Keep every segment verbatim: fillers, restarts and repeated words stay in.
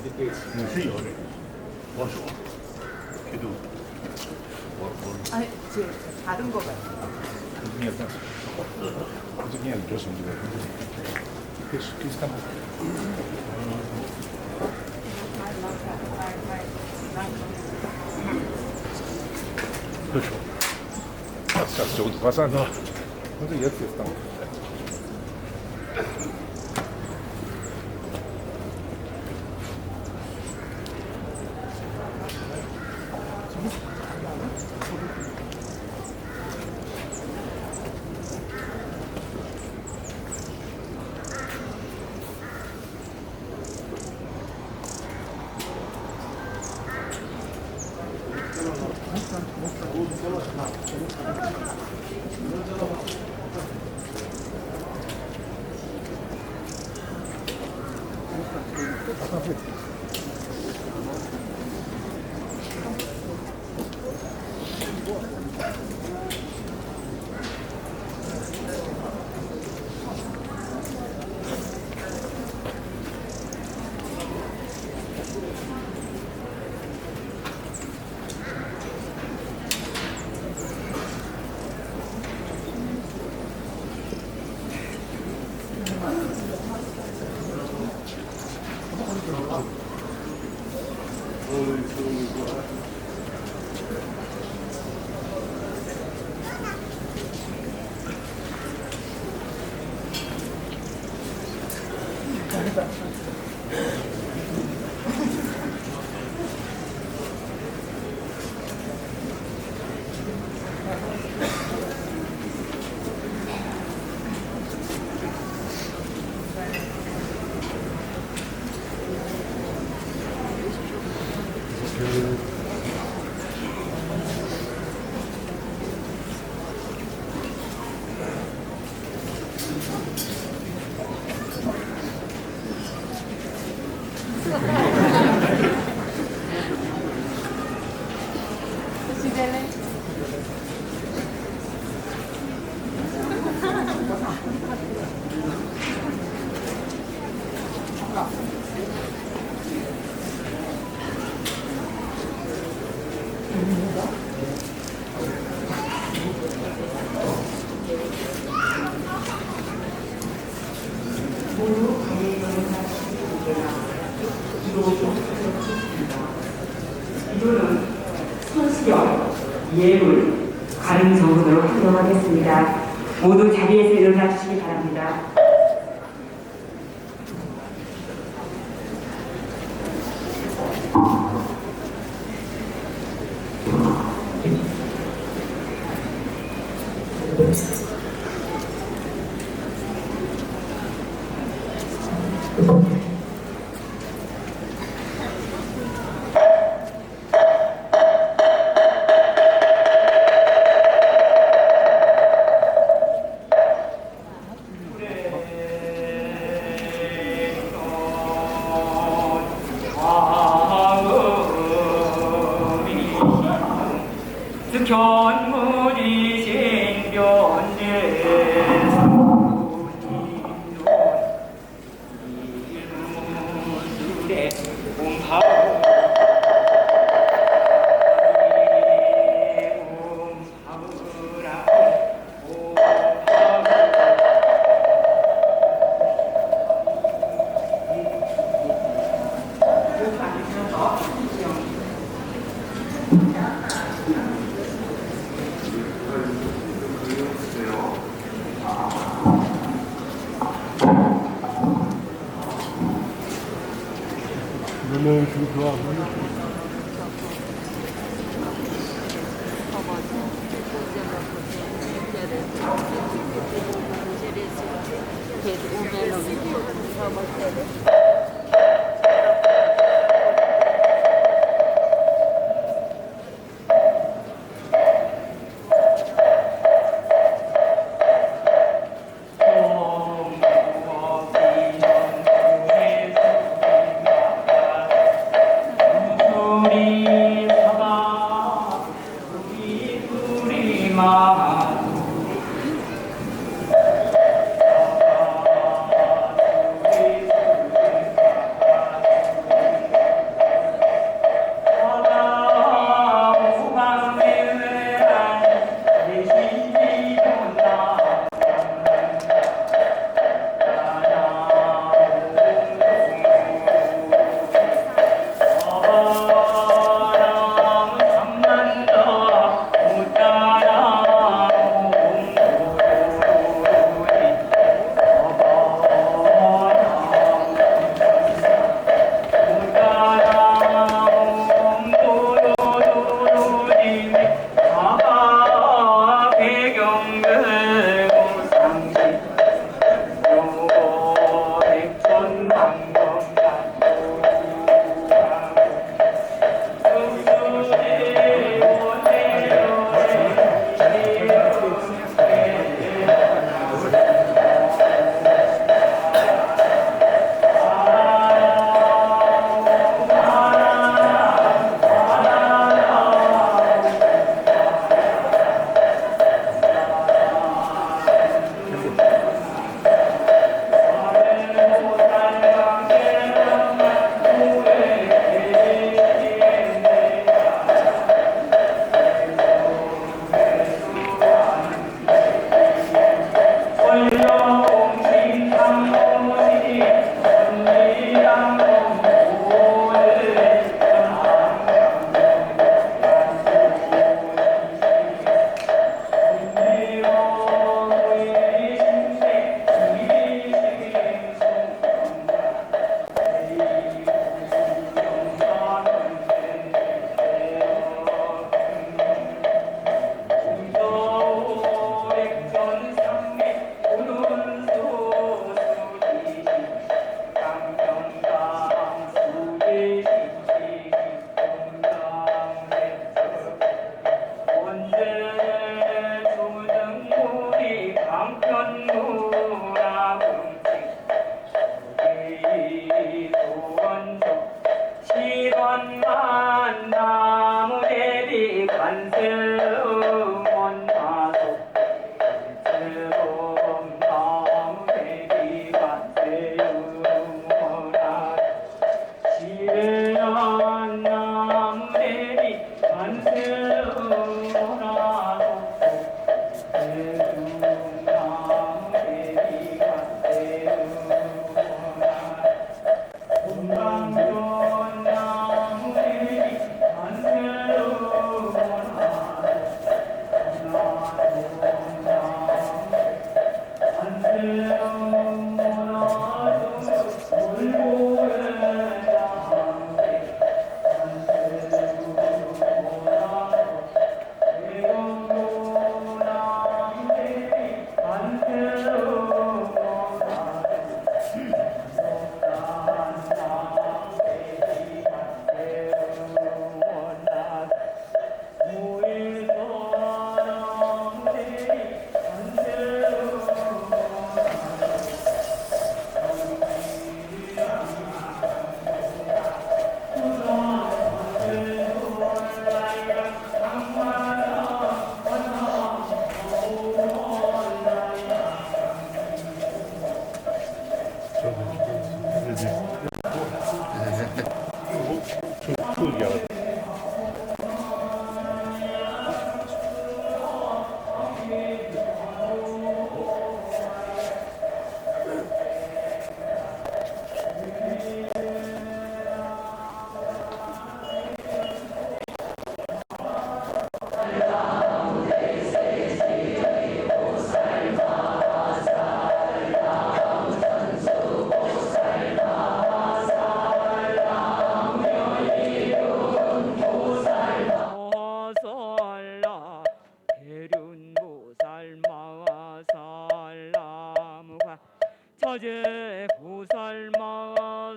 ངོ་ཤེས་ཡོད་རེད། ཨོ་ཤོ། ཁྱེད་དུ། ཨ་ཅེ། ད་རུང་གོ་བ། ངས་ད། ཨ་ཅེ་ངས་འགྲོ་སོང་འདུག Please, please come. ཨོ་ཤོ། ཨ་ཙག་ཅོག་ཏུ་བ་ས་ན། ཁོ་ཚོ་ཡར་ཙེ་བཏང་། 이로는 손수건, 예물, 다른 정도로 활용하겠습니다. 모두 자리에서 일어나 주시기 바랍니다. ས་ལ། ཕེ་རུན་བོ་སལ་མ་སལ་ལ་མུ་ག་ཚ་ཇེ་བོ་སལ་མ་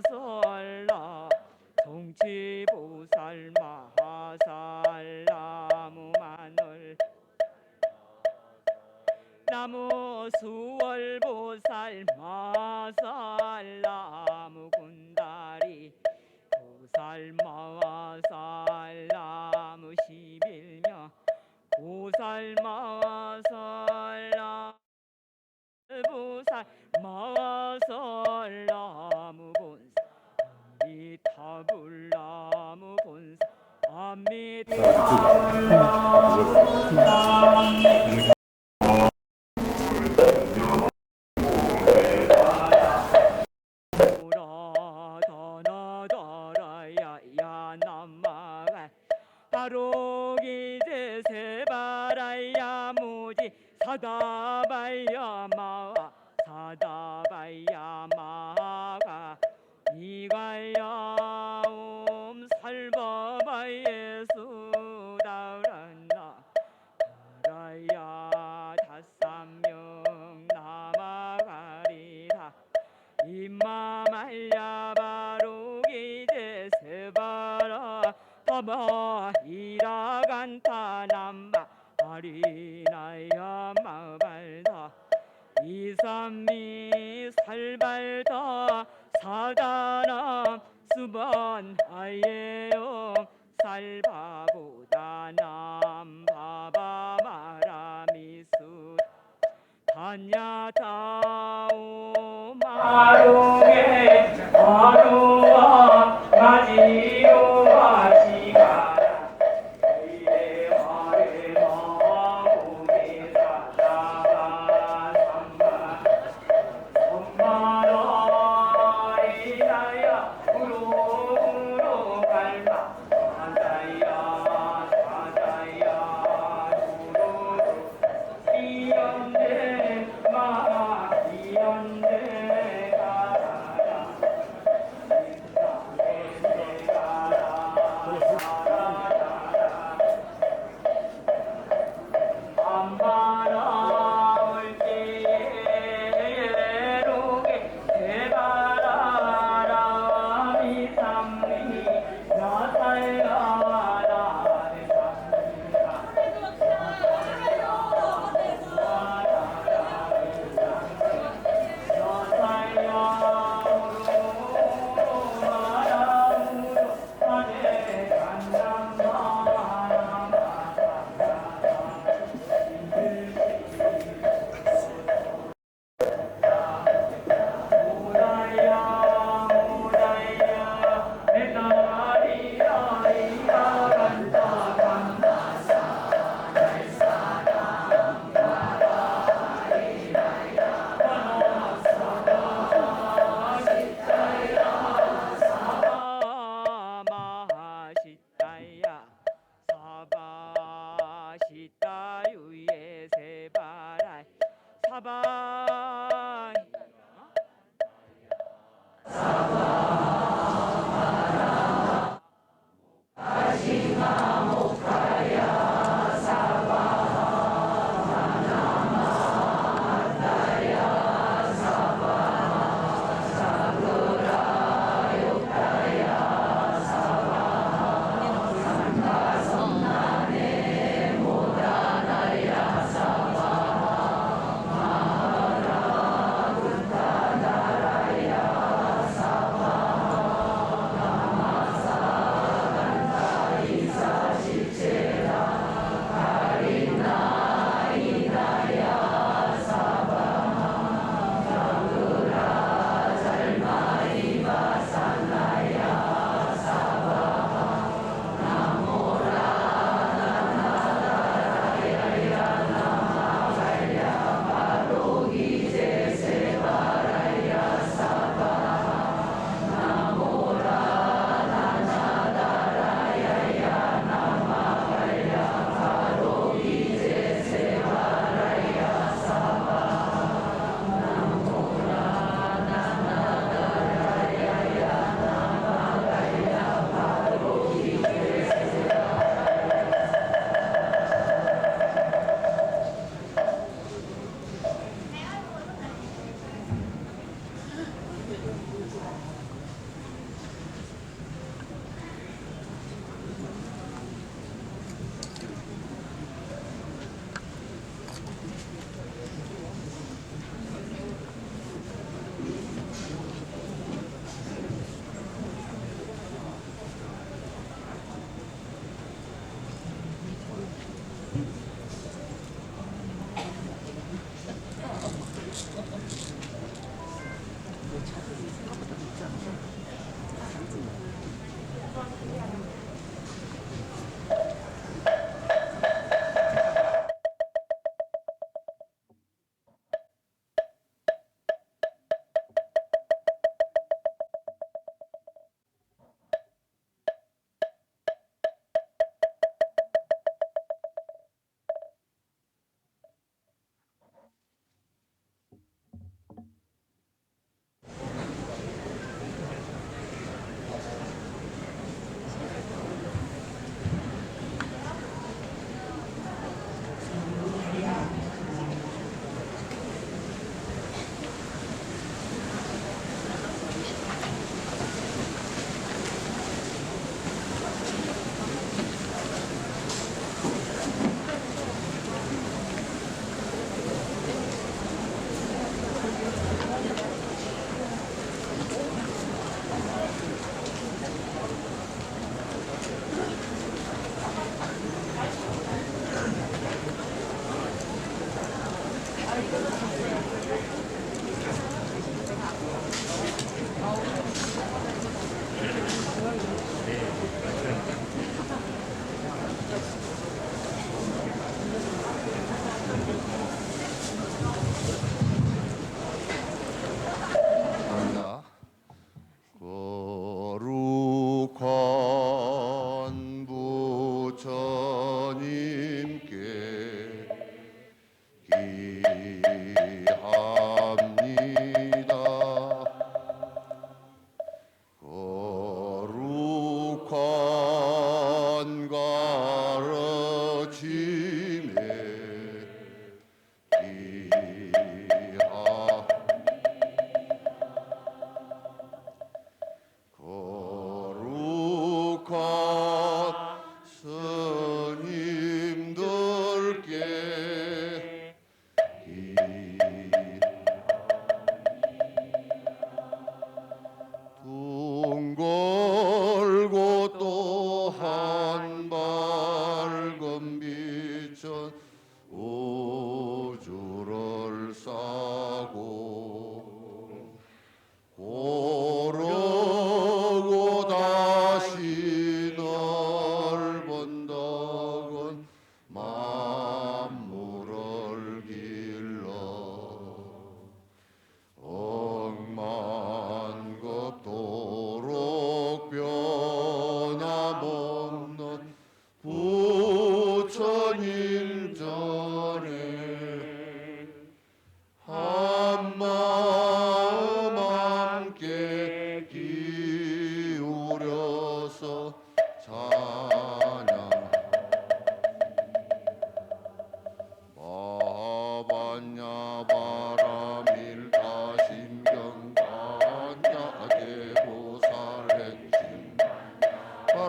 སལ་ལ། ཚོང་ཆེ་བོ་སལ་མ་སལ་ལ་མུ་མ་ནོལ། ན་མོ་སུ་ཝལ་བོ་སལ་མ་སལ་ལ་མུ་གུན་ད་རི། བོ་སལ་མ་སལ་ལ་མུ་ཤི་བིལ་ཉ། བོ་སལ་མ་སལ་ལ། བོ་སལ་མ་སལ་ལ་མུ་བོན་སལ། ཨ་མི་ཐ་བུ་ལ་མུ་བོན་སལ། ཨ་མི་ཐ་བུ་ལ་མུ་བོན་སལ། ད་ན་ད་ར་ཡ་ཡ་ན་མ་ག་ད་རོ་གི་ཇེ་སེ་བ་ར་ཡ་མུ་ཇི་ས་ད་བ་ཡ་མ་བ་ས་ད་བ་ཡ་མ་ག་ཉི་ག་ཡ་ཨོམ་སལ་བ་བ་ཡེ་སུ་ད་ར་ན། ར་ཡ་ཐ་ས་མྱོང་ན་མ་ག་རི་ཐ། ཨི་མ་མ་ཡ་བ་རུ་གི་ཇེ་སེ་བ་ར་ཐ་མ་ཧི་ར་གན་ཐ་ནམ་བ་ཨ་རི་ན་ཡ་མ་བ་ཐ། ཨི་ས་མི་སལ་བ་ཐ་ས་ད་ན་སུ་བན་ཨ་ཡེ་ཡོ། སལ་བ་བུ་ད་ནམ་བ་བ་མ་ར་མི་སུ། ཐ་ཉ་ཐ་འོ་མ་རུ་གེ་མ་རུ་བ་མ་ཇི་རུ་བ་ཤི་ག་ར་ཡེ་མ་རེ་མ་བ་བུ་གེ་ས་ད་བ་སམ་བ།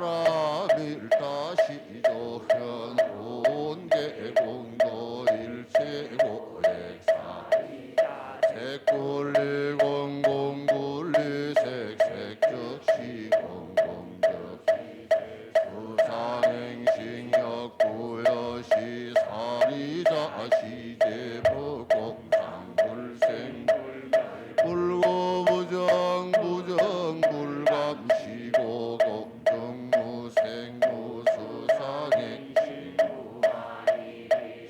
པ་ར་མི་ཏྲ་ཤིས་ཇོ་ཧྲན་ཧོན་གེ་ཀོང་ཏོ་ཡིལ་ཆེ་གོ་ཡེག་ས་ཚེ་ཀུ་ལི་ཀོང་ཀོང་ཀུ་ལི་སེག་སེག་ཅོག་ཤི་ཀོང་ཀོང་ཅོག་ཤི་སུ་ས་ནེང་ཤིང་ཡོག་ཀུ་ཡོ་ཤི་ས་རི་ཛ་ཤི་ཇེ་བུ་ཀོང་སང་ཀུལ་སེང་ཀུལ་གོ་བུ་ཇང་བུ་ཇང་ཀུལ་གམ་ཤི་གོ་ཀོང་ཅུང་མུ་སེང་མུ་སུ་ས་ངེང་ཤིང་མུ་ཨ་རི་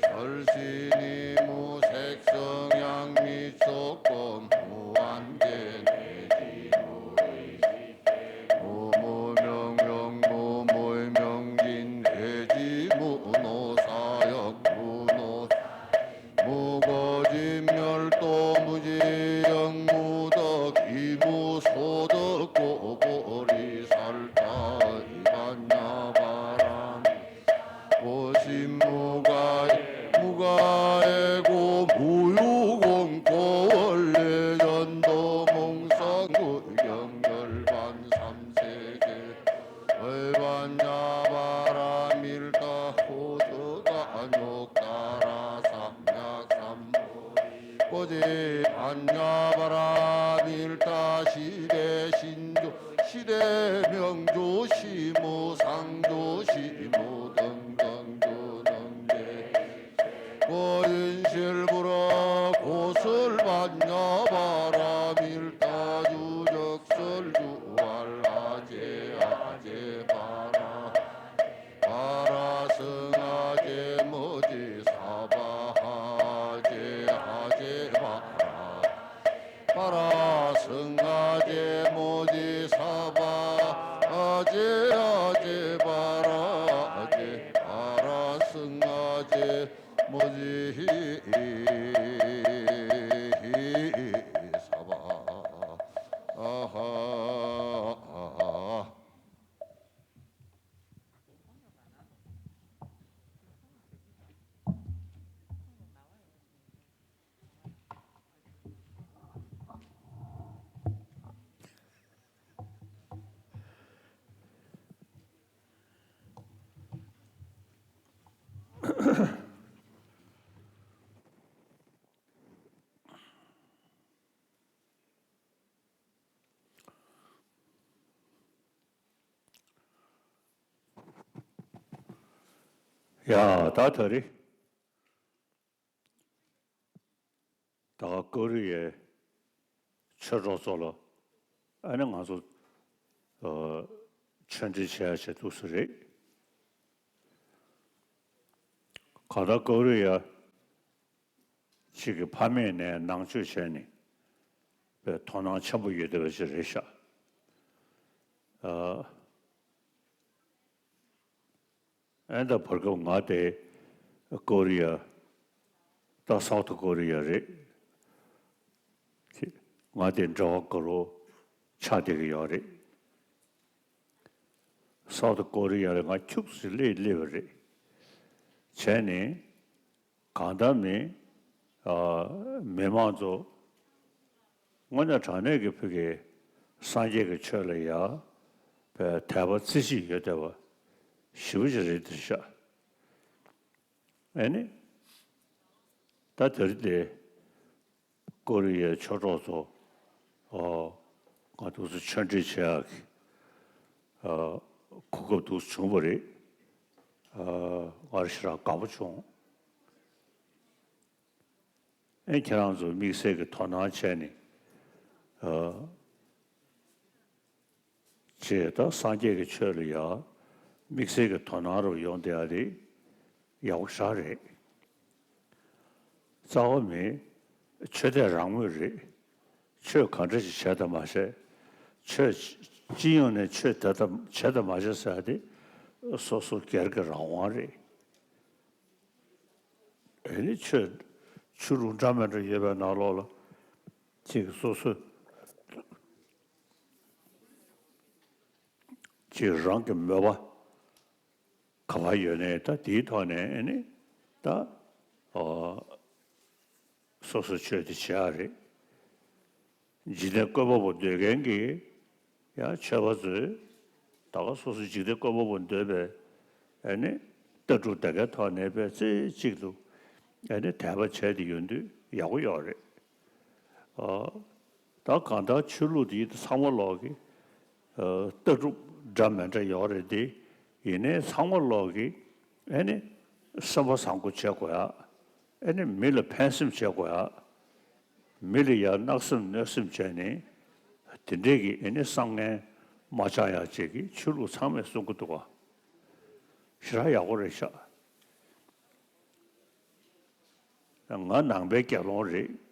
སོལ་སི་ནི་མུ་སེག་སོང་ཡང་མི་ཚོགས་ཀོང་མུ་ཨན་གེ་ནེ་ཅི་མུ་རི་ཤི་མུ་མུ་མྱོང་མྱོང་མུ་མུའི་མྱོང་གིན་ཧེ་ཅི་མུ་ནོ་ས་ཡོག་མུ་ནོ་མུ་གོ་ཅི་མྱལ་ཏོ་མུ་ཅི་ཡང་མུ་ཏོ་ཁི་མུ་སོ་ཏོ་ཀོ་པོ་རི་སལ་ཏ་ཨི་པ་ཉ་པ་ར་མི་ཀོ་སི་མུ་ག་ཡེ་མུ་ག་ཡེ་ཀོ་མུ་ཡུ་ཀོང་ཀོ་ལེ་ཡན་ཏོ་མོང་སང་ཀུ་ཡང་གལ་པན་སམ་སེ་ཀེ་ཨེ་བན་ཉ་བ་ར་མིལ་ཏ་ཧོ་ཏོ་ཀ་ཉོག་ཏ་ར་སམ་ཡག་སམ་ཀོ་ཏེ་བན་ཉ་བ་ར་མིལ་ཏ་ཤི་ཏེ་ཤིན་ཏོ་ཤི་ཏེ་མྱང་ཏོ་ཤི་མོ་སང་ཏོ་ཤི་མོ་དང་དང་ཏོ་དང་ཏེ། ཀོ་ཡིན་ཤེལ་བུ་ར་ཀོ་སོལ་བ་ཉ་བ་ར་མིལ་ཏ་ཇུ་ཇོག་སོལ་ཇུ་བ་ལ་ཅེ་ཨ་ཅེ་བ་ར་བ་ར་སུ་ང་ཅེ་མོ་ཅི་ས་བ་ཧ་ཅེ་ཨ་ཅེ་བ་ར་བ་ར་སུ་ང་ཅེ་མོ་ཅི་ས་བ་ཨ་ཅེ་ཨ་ཅེ་བ་ར་ཨ་ཅེ་བ་ར་སུ་ང་ཅེ་མོ་ཅི་ཧི་ཧི་ཧི་ས་བ་ཨ་ཧ་ཨ་ཧ། ཡ་ད་ད་རེད། ད་ཀོ་རི་ཡའི་ཆོས་གྲོགས་ཚོ་ལ་ཨ་ནི་ང་ཚོ་ཨ་ཆོས་འབྲེལ་བྱེད་ཡ་བྱེད་འདུག་ས་རེད། གང་ལྟར་ཀོ་རི་ཡ་གཅིག་གི་ཕ་མེས་ནས་ནང་ཆོས་བྱས་ནས་དཔེ་དོ་སྣང་ཆེན་པོ་ཡོད་བསྡད་པ་ཞིག་རེད་ཤག་ཨ། ཨེ་ད་བར་སྐབས་ང་དེ་ཀོ་རི་ཡ། ད་སའུ་ཐི་ཀོ་རི་ཡ་རེད། ང་དེ་འབྲེལ་བ་དགའ་རོགས་ཆགས་བསྡད་ཀྱི་ཡོད་རེད། སའུ་ཐི་ཀོ་རི་ཡ་ལ་ང་ཁྱུག་ཙམ་སླེབས་སླེབས་པ་རེད། བྱས་ནས་གང་ལྟར་མི་ཨ་མི་མང་ཚོ་དངོས་གནས་དྲང་གནས་ཀྱི་ཕ་གིའི་སངས་རྒྱས་ཀྱི་ཆོས་ལ་ཡ་དཔེ་དད་པ་རྩེ་གཅིག་ཡོད་བསྡད་པ་ཞེ་པོ་ཅིག་རེད་འདུག་ཤག་ཨེ་ནི། ད་དེ་རིང་དེ་ཀོ་རི་ཡའི་ཆོས་གྲོགས་ཚོ་ཨོ་ང་དུས་སུ་ཆོས་འབྲེལ་བྱེད་ཡག་གི་ཨ་གོ་སྐབས་དུས་སུ་བྱུང་བ་རེད། ཨ་ང་རང་ཞེ་དྲག་དགའ་པོ་བྱུང་། ཨེ་ཁྱེད་རང་ཚོ་དམིགས་བསལ་གྱི་དོ་སྣང་བྱས་ནས་ཨ། ཅེས་ད་སངས་རྒྱས་ཀྱི་ཆོས་ལ་ཡང་དམིགས་བསལ་གྱི་དོ་སྣང་རུ་ཡོང་བསྡད་ཡ་དེ་ཡག་པོ་ཞེ་དྲག་རེད། རྩ་བ་མེད། ཆོས་དད་རང་མོས་རེད། ཆོས་ག་འདྲ་ཞིག་བྱས་དང་མ་བྱས། ཆོས་སྤྱི་ཡོངས་ནས་ཆོས་དད་དང་བྱས་དང་མ་བྱས་ཟེར་ཡ་དེ་སོ་སོ་སྒེར་གྱི་རང་དབང་རེད། ཨེ་ནི་ཆོས་ཆོས་ལུགས་འདྲ་མི་འདྲ་ཡོད་པའི་ནང་ལོགས་ལ་ཅིག་སོ་སོ་ཅིག་རང་གི་མོས་པ་ག་པར་ཡོད་ནའི་ད་དེའི་ཐོག་ནས་ཨེ་ནི་ད་ཨོ་སོ་སོ་ཆོས་དེ་བྱེད་ཡག་རེད། འཇིག་རྟེན་བཀོད་པ་པོ་འདོད་མཁན་གྱི་ཡང་ཆོས་པ་ཚོས་ ད་ག་སོ་སོའི་འཇིག་རྟེན་བཀོད་པ་པོ་འདོད་པའི་ཨ་ནི་ལྟ་གྲུབ་དེ་གའི་ཐོག་ནས་དཔེ་རྩེ་གཅིག་ཏུ་ཨ་ནི་དད་པ་བྱས་ཏེ་ཡོང་དུས་ཡག་པོ་ཡོད་རེད། ཨ། ད་གང་ལྟར་ཆོས་ལུགས་འདི་ཚང་མ་ལོག་གི་ཨ་ལྟ་གྲུབ་འདྲ་མི་འདྲ་ཡོད་རེད་དེ། ཡིན་ནའི་ཚང་མ་ལོག་གི་ཨ་ནི་བསམ་པ་བཟང་པོ་བྱེད་དགོས་ཡ། ཨ་ནི་མི་ལ་ཕན་སེམས་བྱེད་དགོས་ཡ། མི་ལ་ཡ་གནག་སེམས་གནོད་སེམས་བྱས་ནས་དེ་འདྲས་ཀྱི་ཨ་ནི་བསམ་ངན་མ་བཅངས་ཡ་བཅས་ཀྱི་ཆོས་ལུགས་ཚང་མས་གསུང་གི་འདུག་ག་ཞེ་དྲག་ཡག་པོ་རེད་ཤག་ང་ནང་པའི་དགེ་སློང་རེད།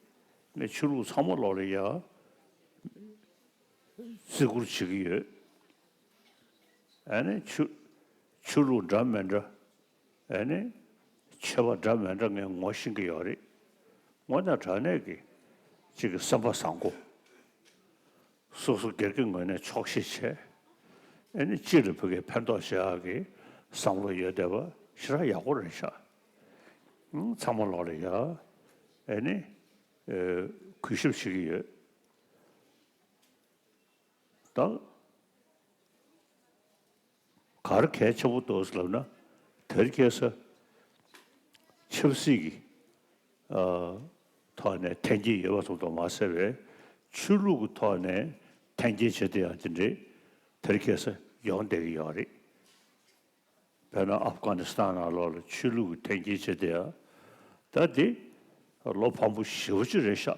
ངས་ཆོས་ལུགས་ཚང་མ་ལོག་ལ་ཡ་བརྩི་བཀུར་བྱེད་ཀྱི་ཡོད། ཨ་ནི་ཆོས་ཆོས་ལུགས་འདྲ་མི་འདྲ། ཨ་ནི་ཆོས་པ་འདྲ་མི་འདྲ་ངས་ངོ་ཤེས་ཀྱི་ཡོད་རེད། དངོས་གནས་དྲང་གནས་ཀྱི་གཅིག་གི་བསམ་པ་བཟང་པོ། སོ་སོ་སྒེར་གྱི་ངོས་ནས་ཆོག་ཤེས་བྱས། ཨ་ནི་སྤྱི་ལ་ཕ་གིའི་ཕན་ཐོགས་བྱེད་ཡག་གི་བསམ་བློ་ཡོད་བསྡད་པ་ཞེ་དྲག་ཡག་པོ་རེད་ཤག་ཨང་། ཚང་མ་ལོག་ལ་ཡ་ཨ་ནི་ཨེ་གུས་ཞབས་བྱེད་ཀྱི་ཡོད། ད་ག་རེ་གལ་ཆེན་པོ་འདུག་ཟེར་ལབ་ན། དེ་རིང་ཁ་སང་ཆབ་སྲིད་ཀྱི་ཨ་ཐོག་ནས་འཐེན་འཁྱེར་ཡོད་པ་ཙམ་དུ་མ་ཟད་པའི་ཆོས་ལུགས་ཀྱི་ཐོག་ནས་འཐེན་འཁྱེར་བྱེད་བསྡད་ཡག་དེ་འདྲས་དེ་རིང་ཁ་སང་ཡོང་བསྡད་ཀྱི་ཡོད་རེད། དཔེར་ན་ཨབ་གྷ་ནི་སི་ཐན་ནང་ལོགས་ལ་ཆོས་ལུགས་ཀྱི་འཐེན་འཁྱེར་བྱེད་བསྡད་ཡག་ད་འདི་ལོ་ཕངས་པོ་ཞེ་པོ་ཅིག་རེད་ཤག་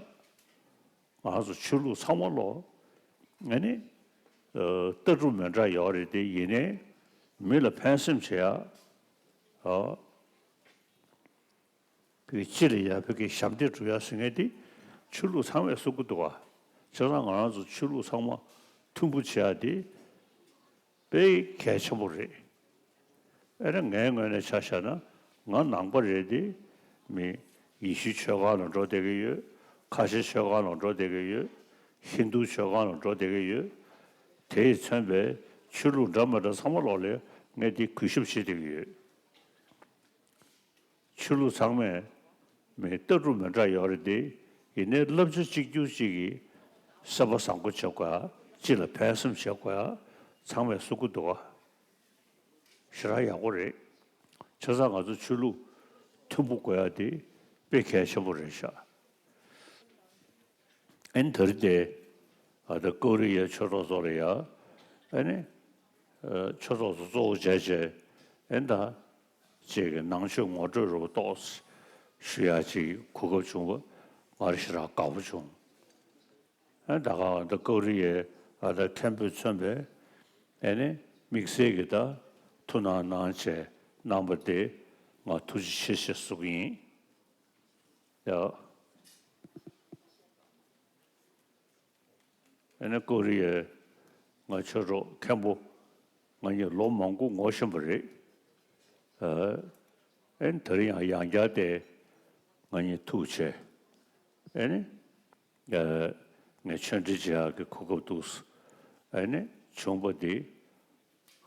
ང་རང་ཚོ་ཆོས་ལུགས་ཚང་མ་ལོག་ཨ་ནི་ཨ་ལྟ་གྲུབ་མི་འདྲ་ཡོད་རེད་དེ། ཡིན་ནའི་མི་ལ་ཕན་སེམས་བྱེད་ཡག་ཨ་བོད་ཀྱི་སྤྱི་ལ་ཡར་བོད་ཀྱི་ཞབས་འདེགས་སྒྲུབ་ཡག་ཟེར་མཁན་དེ་ཆོས་ལུགས་ཚང་མས་གསུང་གི་འདུག་ག་བྱས་ཙང་ང་རང་ཚོ་ཆོས་ལུགས་ཚང་མ་མཐུན་པོ་བྱེད་ཡག་དེ་དཔེ་གལ་ཆེན་པོ་རེད། ཨེ་ན་ངའི་ངོས་ནས་ཆ་བཞག་ན་ང་ནང་པ་རེད་དེ། མི་ཡེ་ཤུའི་ཆོས་ཁང་ལ་འགྲོ་བསྡད་ཀྱི་ཡོད། ཁ་ཆེ་ཆོས་ཁང་ལ་འགྲོ་བསྡད་ཀྱི་ཡོད། ཧིན་རྡུའི་ཆོས་ཁང་ལ་འགྲོ་བསྡད་ཀྱི་ཡོད། དེས་མཚོན་པའི་ཆོས་ལུགས་འདྲ་མི་འདྲ་ཚང་མ་ལོག་ལ་ངས་དེ་གུས་ཞབས་བྱེད་བསྡད་ཀྱི་ཡོད། ཆོས་ལུགས་ཚང་མས་མི་ལྟ་གྲུབ་མི་འདྲ་ཡོད་རེད་དེ། ཡིན་ནའི་བསླབ་བྱ་གཅིག་གྱུར་གཅིག་གིས་བསམ་པ་བཟང་པོ་བྱེད་དགོས་ཡ། སྤྱི་ལ་ཕན་སེམས་བྱེད་དགོས་ཡ། ཚང་མས་གསུང་གི་འདུག་ག་ཞེ་དྲག་ཡག་པོ་རེད། བྱས་ཙང་ང་ཚོ་ཆོས་ལུགས་མཐུན་པོ་དགོས་ཡ་དེ་དཔེ་གལ་ཆེན་པོ་རེད་ཤག་ཨན་དེ་རིང་དེ་ཨ་ད་ཀོ་རི་ཡའི་ཆོས་གྲོགས་ཚོ་ལ་ཡ་ཨ་ནི་ཨ་ཆོས་ཚོགས་སུ་གཙོ་བོ་བྱས་བྱས་ཨན་ད་ཅིག་གི་ནང་ཆོས་ངོ་སྤྲོད་རོགས་ཏོག་ཞུ་ཡ་ཅིག་གོ་སྐབས་བྱུང་བ་ང་རང་ཞེ་དྲག་དགའ་པོ་བྱུང་། ཨན་ད་ག་ཨ་ད་ཀོ་རི་ཡའི་ཨ་ད་མཁན་པོས་མཚོན་པའི་ཨ་ནི་དམིགས་བསལ་གྱི་ད་ཐུགས་སྣང་གནང་བྱས་གནང་བ་དེ་ང་ཐུགས་རྗེ་ཆེ་ཞེས་གསུང་གི་ཡིན། ཡ། ཨ་ནི་ཀོ་རི་ཡའི་ང་ཆོས་གྲོགས་མཁན་པོ་ང་གཉིས་ལོ་མང་པོ་ངོ་ཤེས་པ་རེད། ཨ་ཨ་ནི་དེ་རིང་ཡང་ཡང་བསྐྱར་དེ་ང་གཉིས་ཐུག་བྱས་ཨ་ནི་ཨ་ངས་ཆོས་འབྲེལ་བྱེད་ཡག་གི་གོ་སྐབས་འདུག་ཨ་ནི་བྱུང་བ་འདི་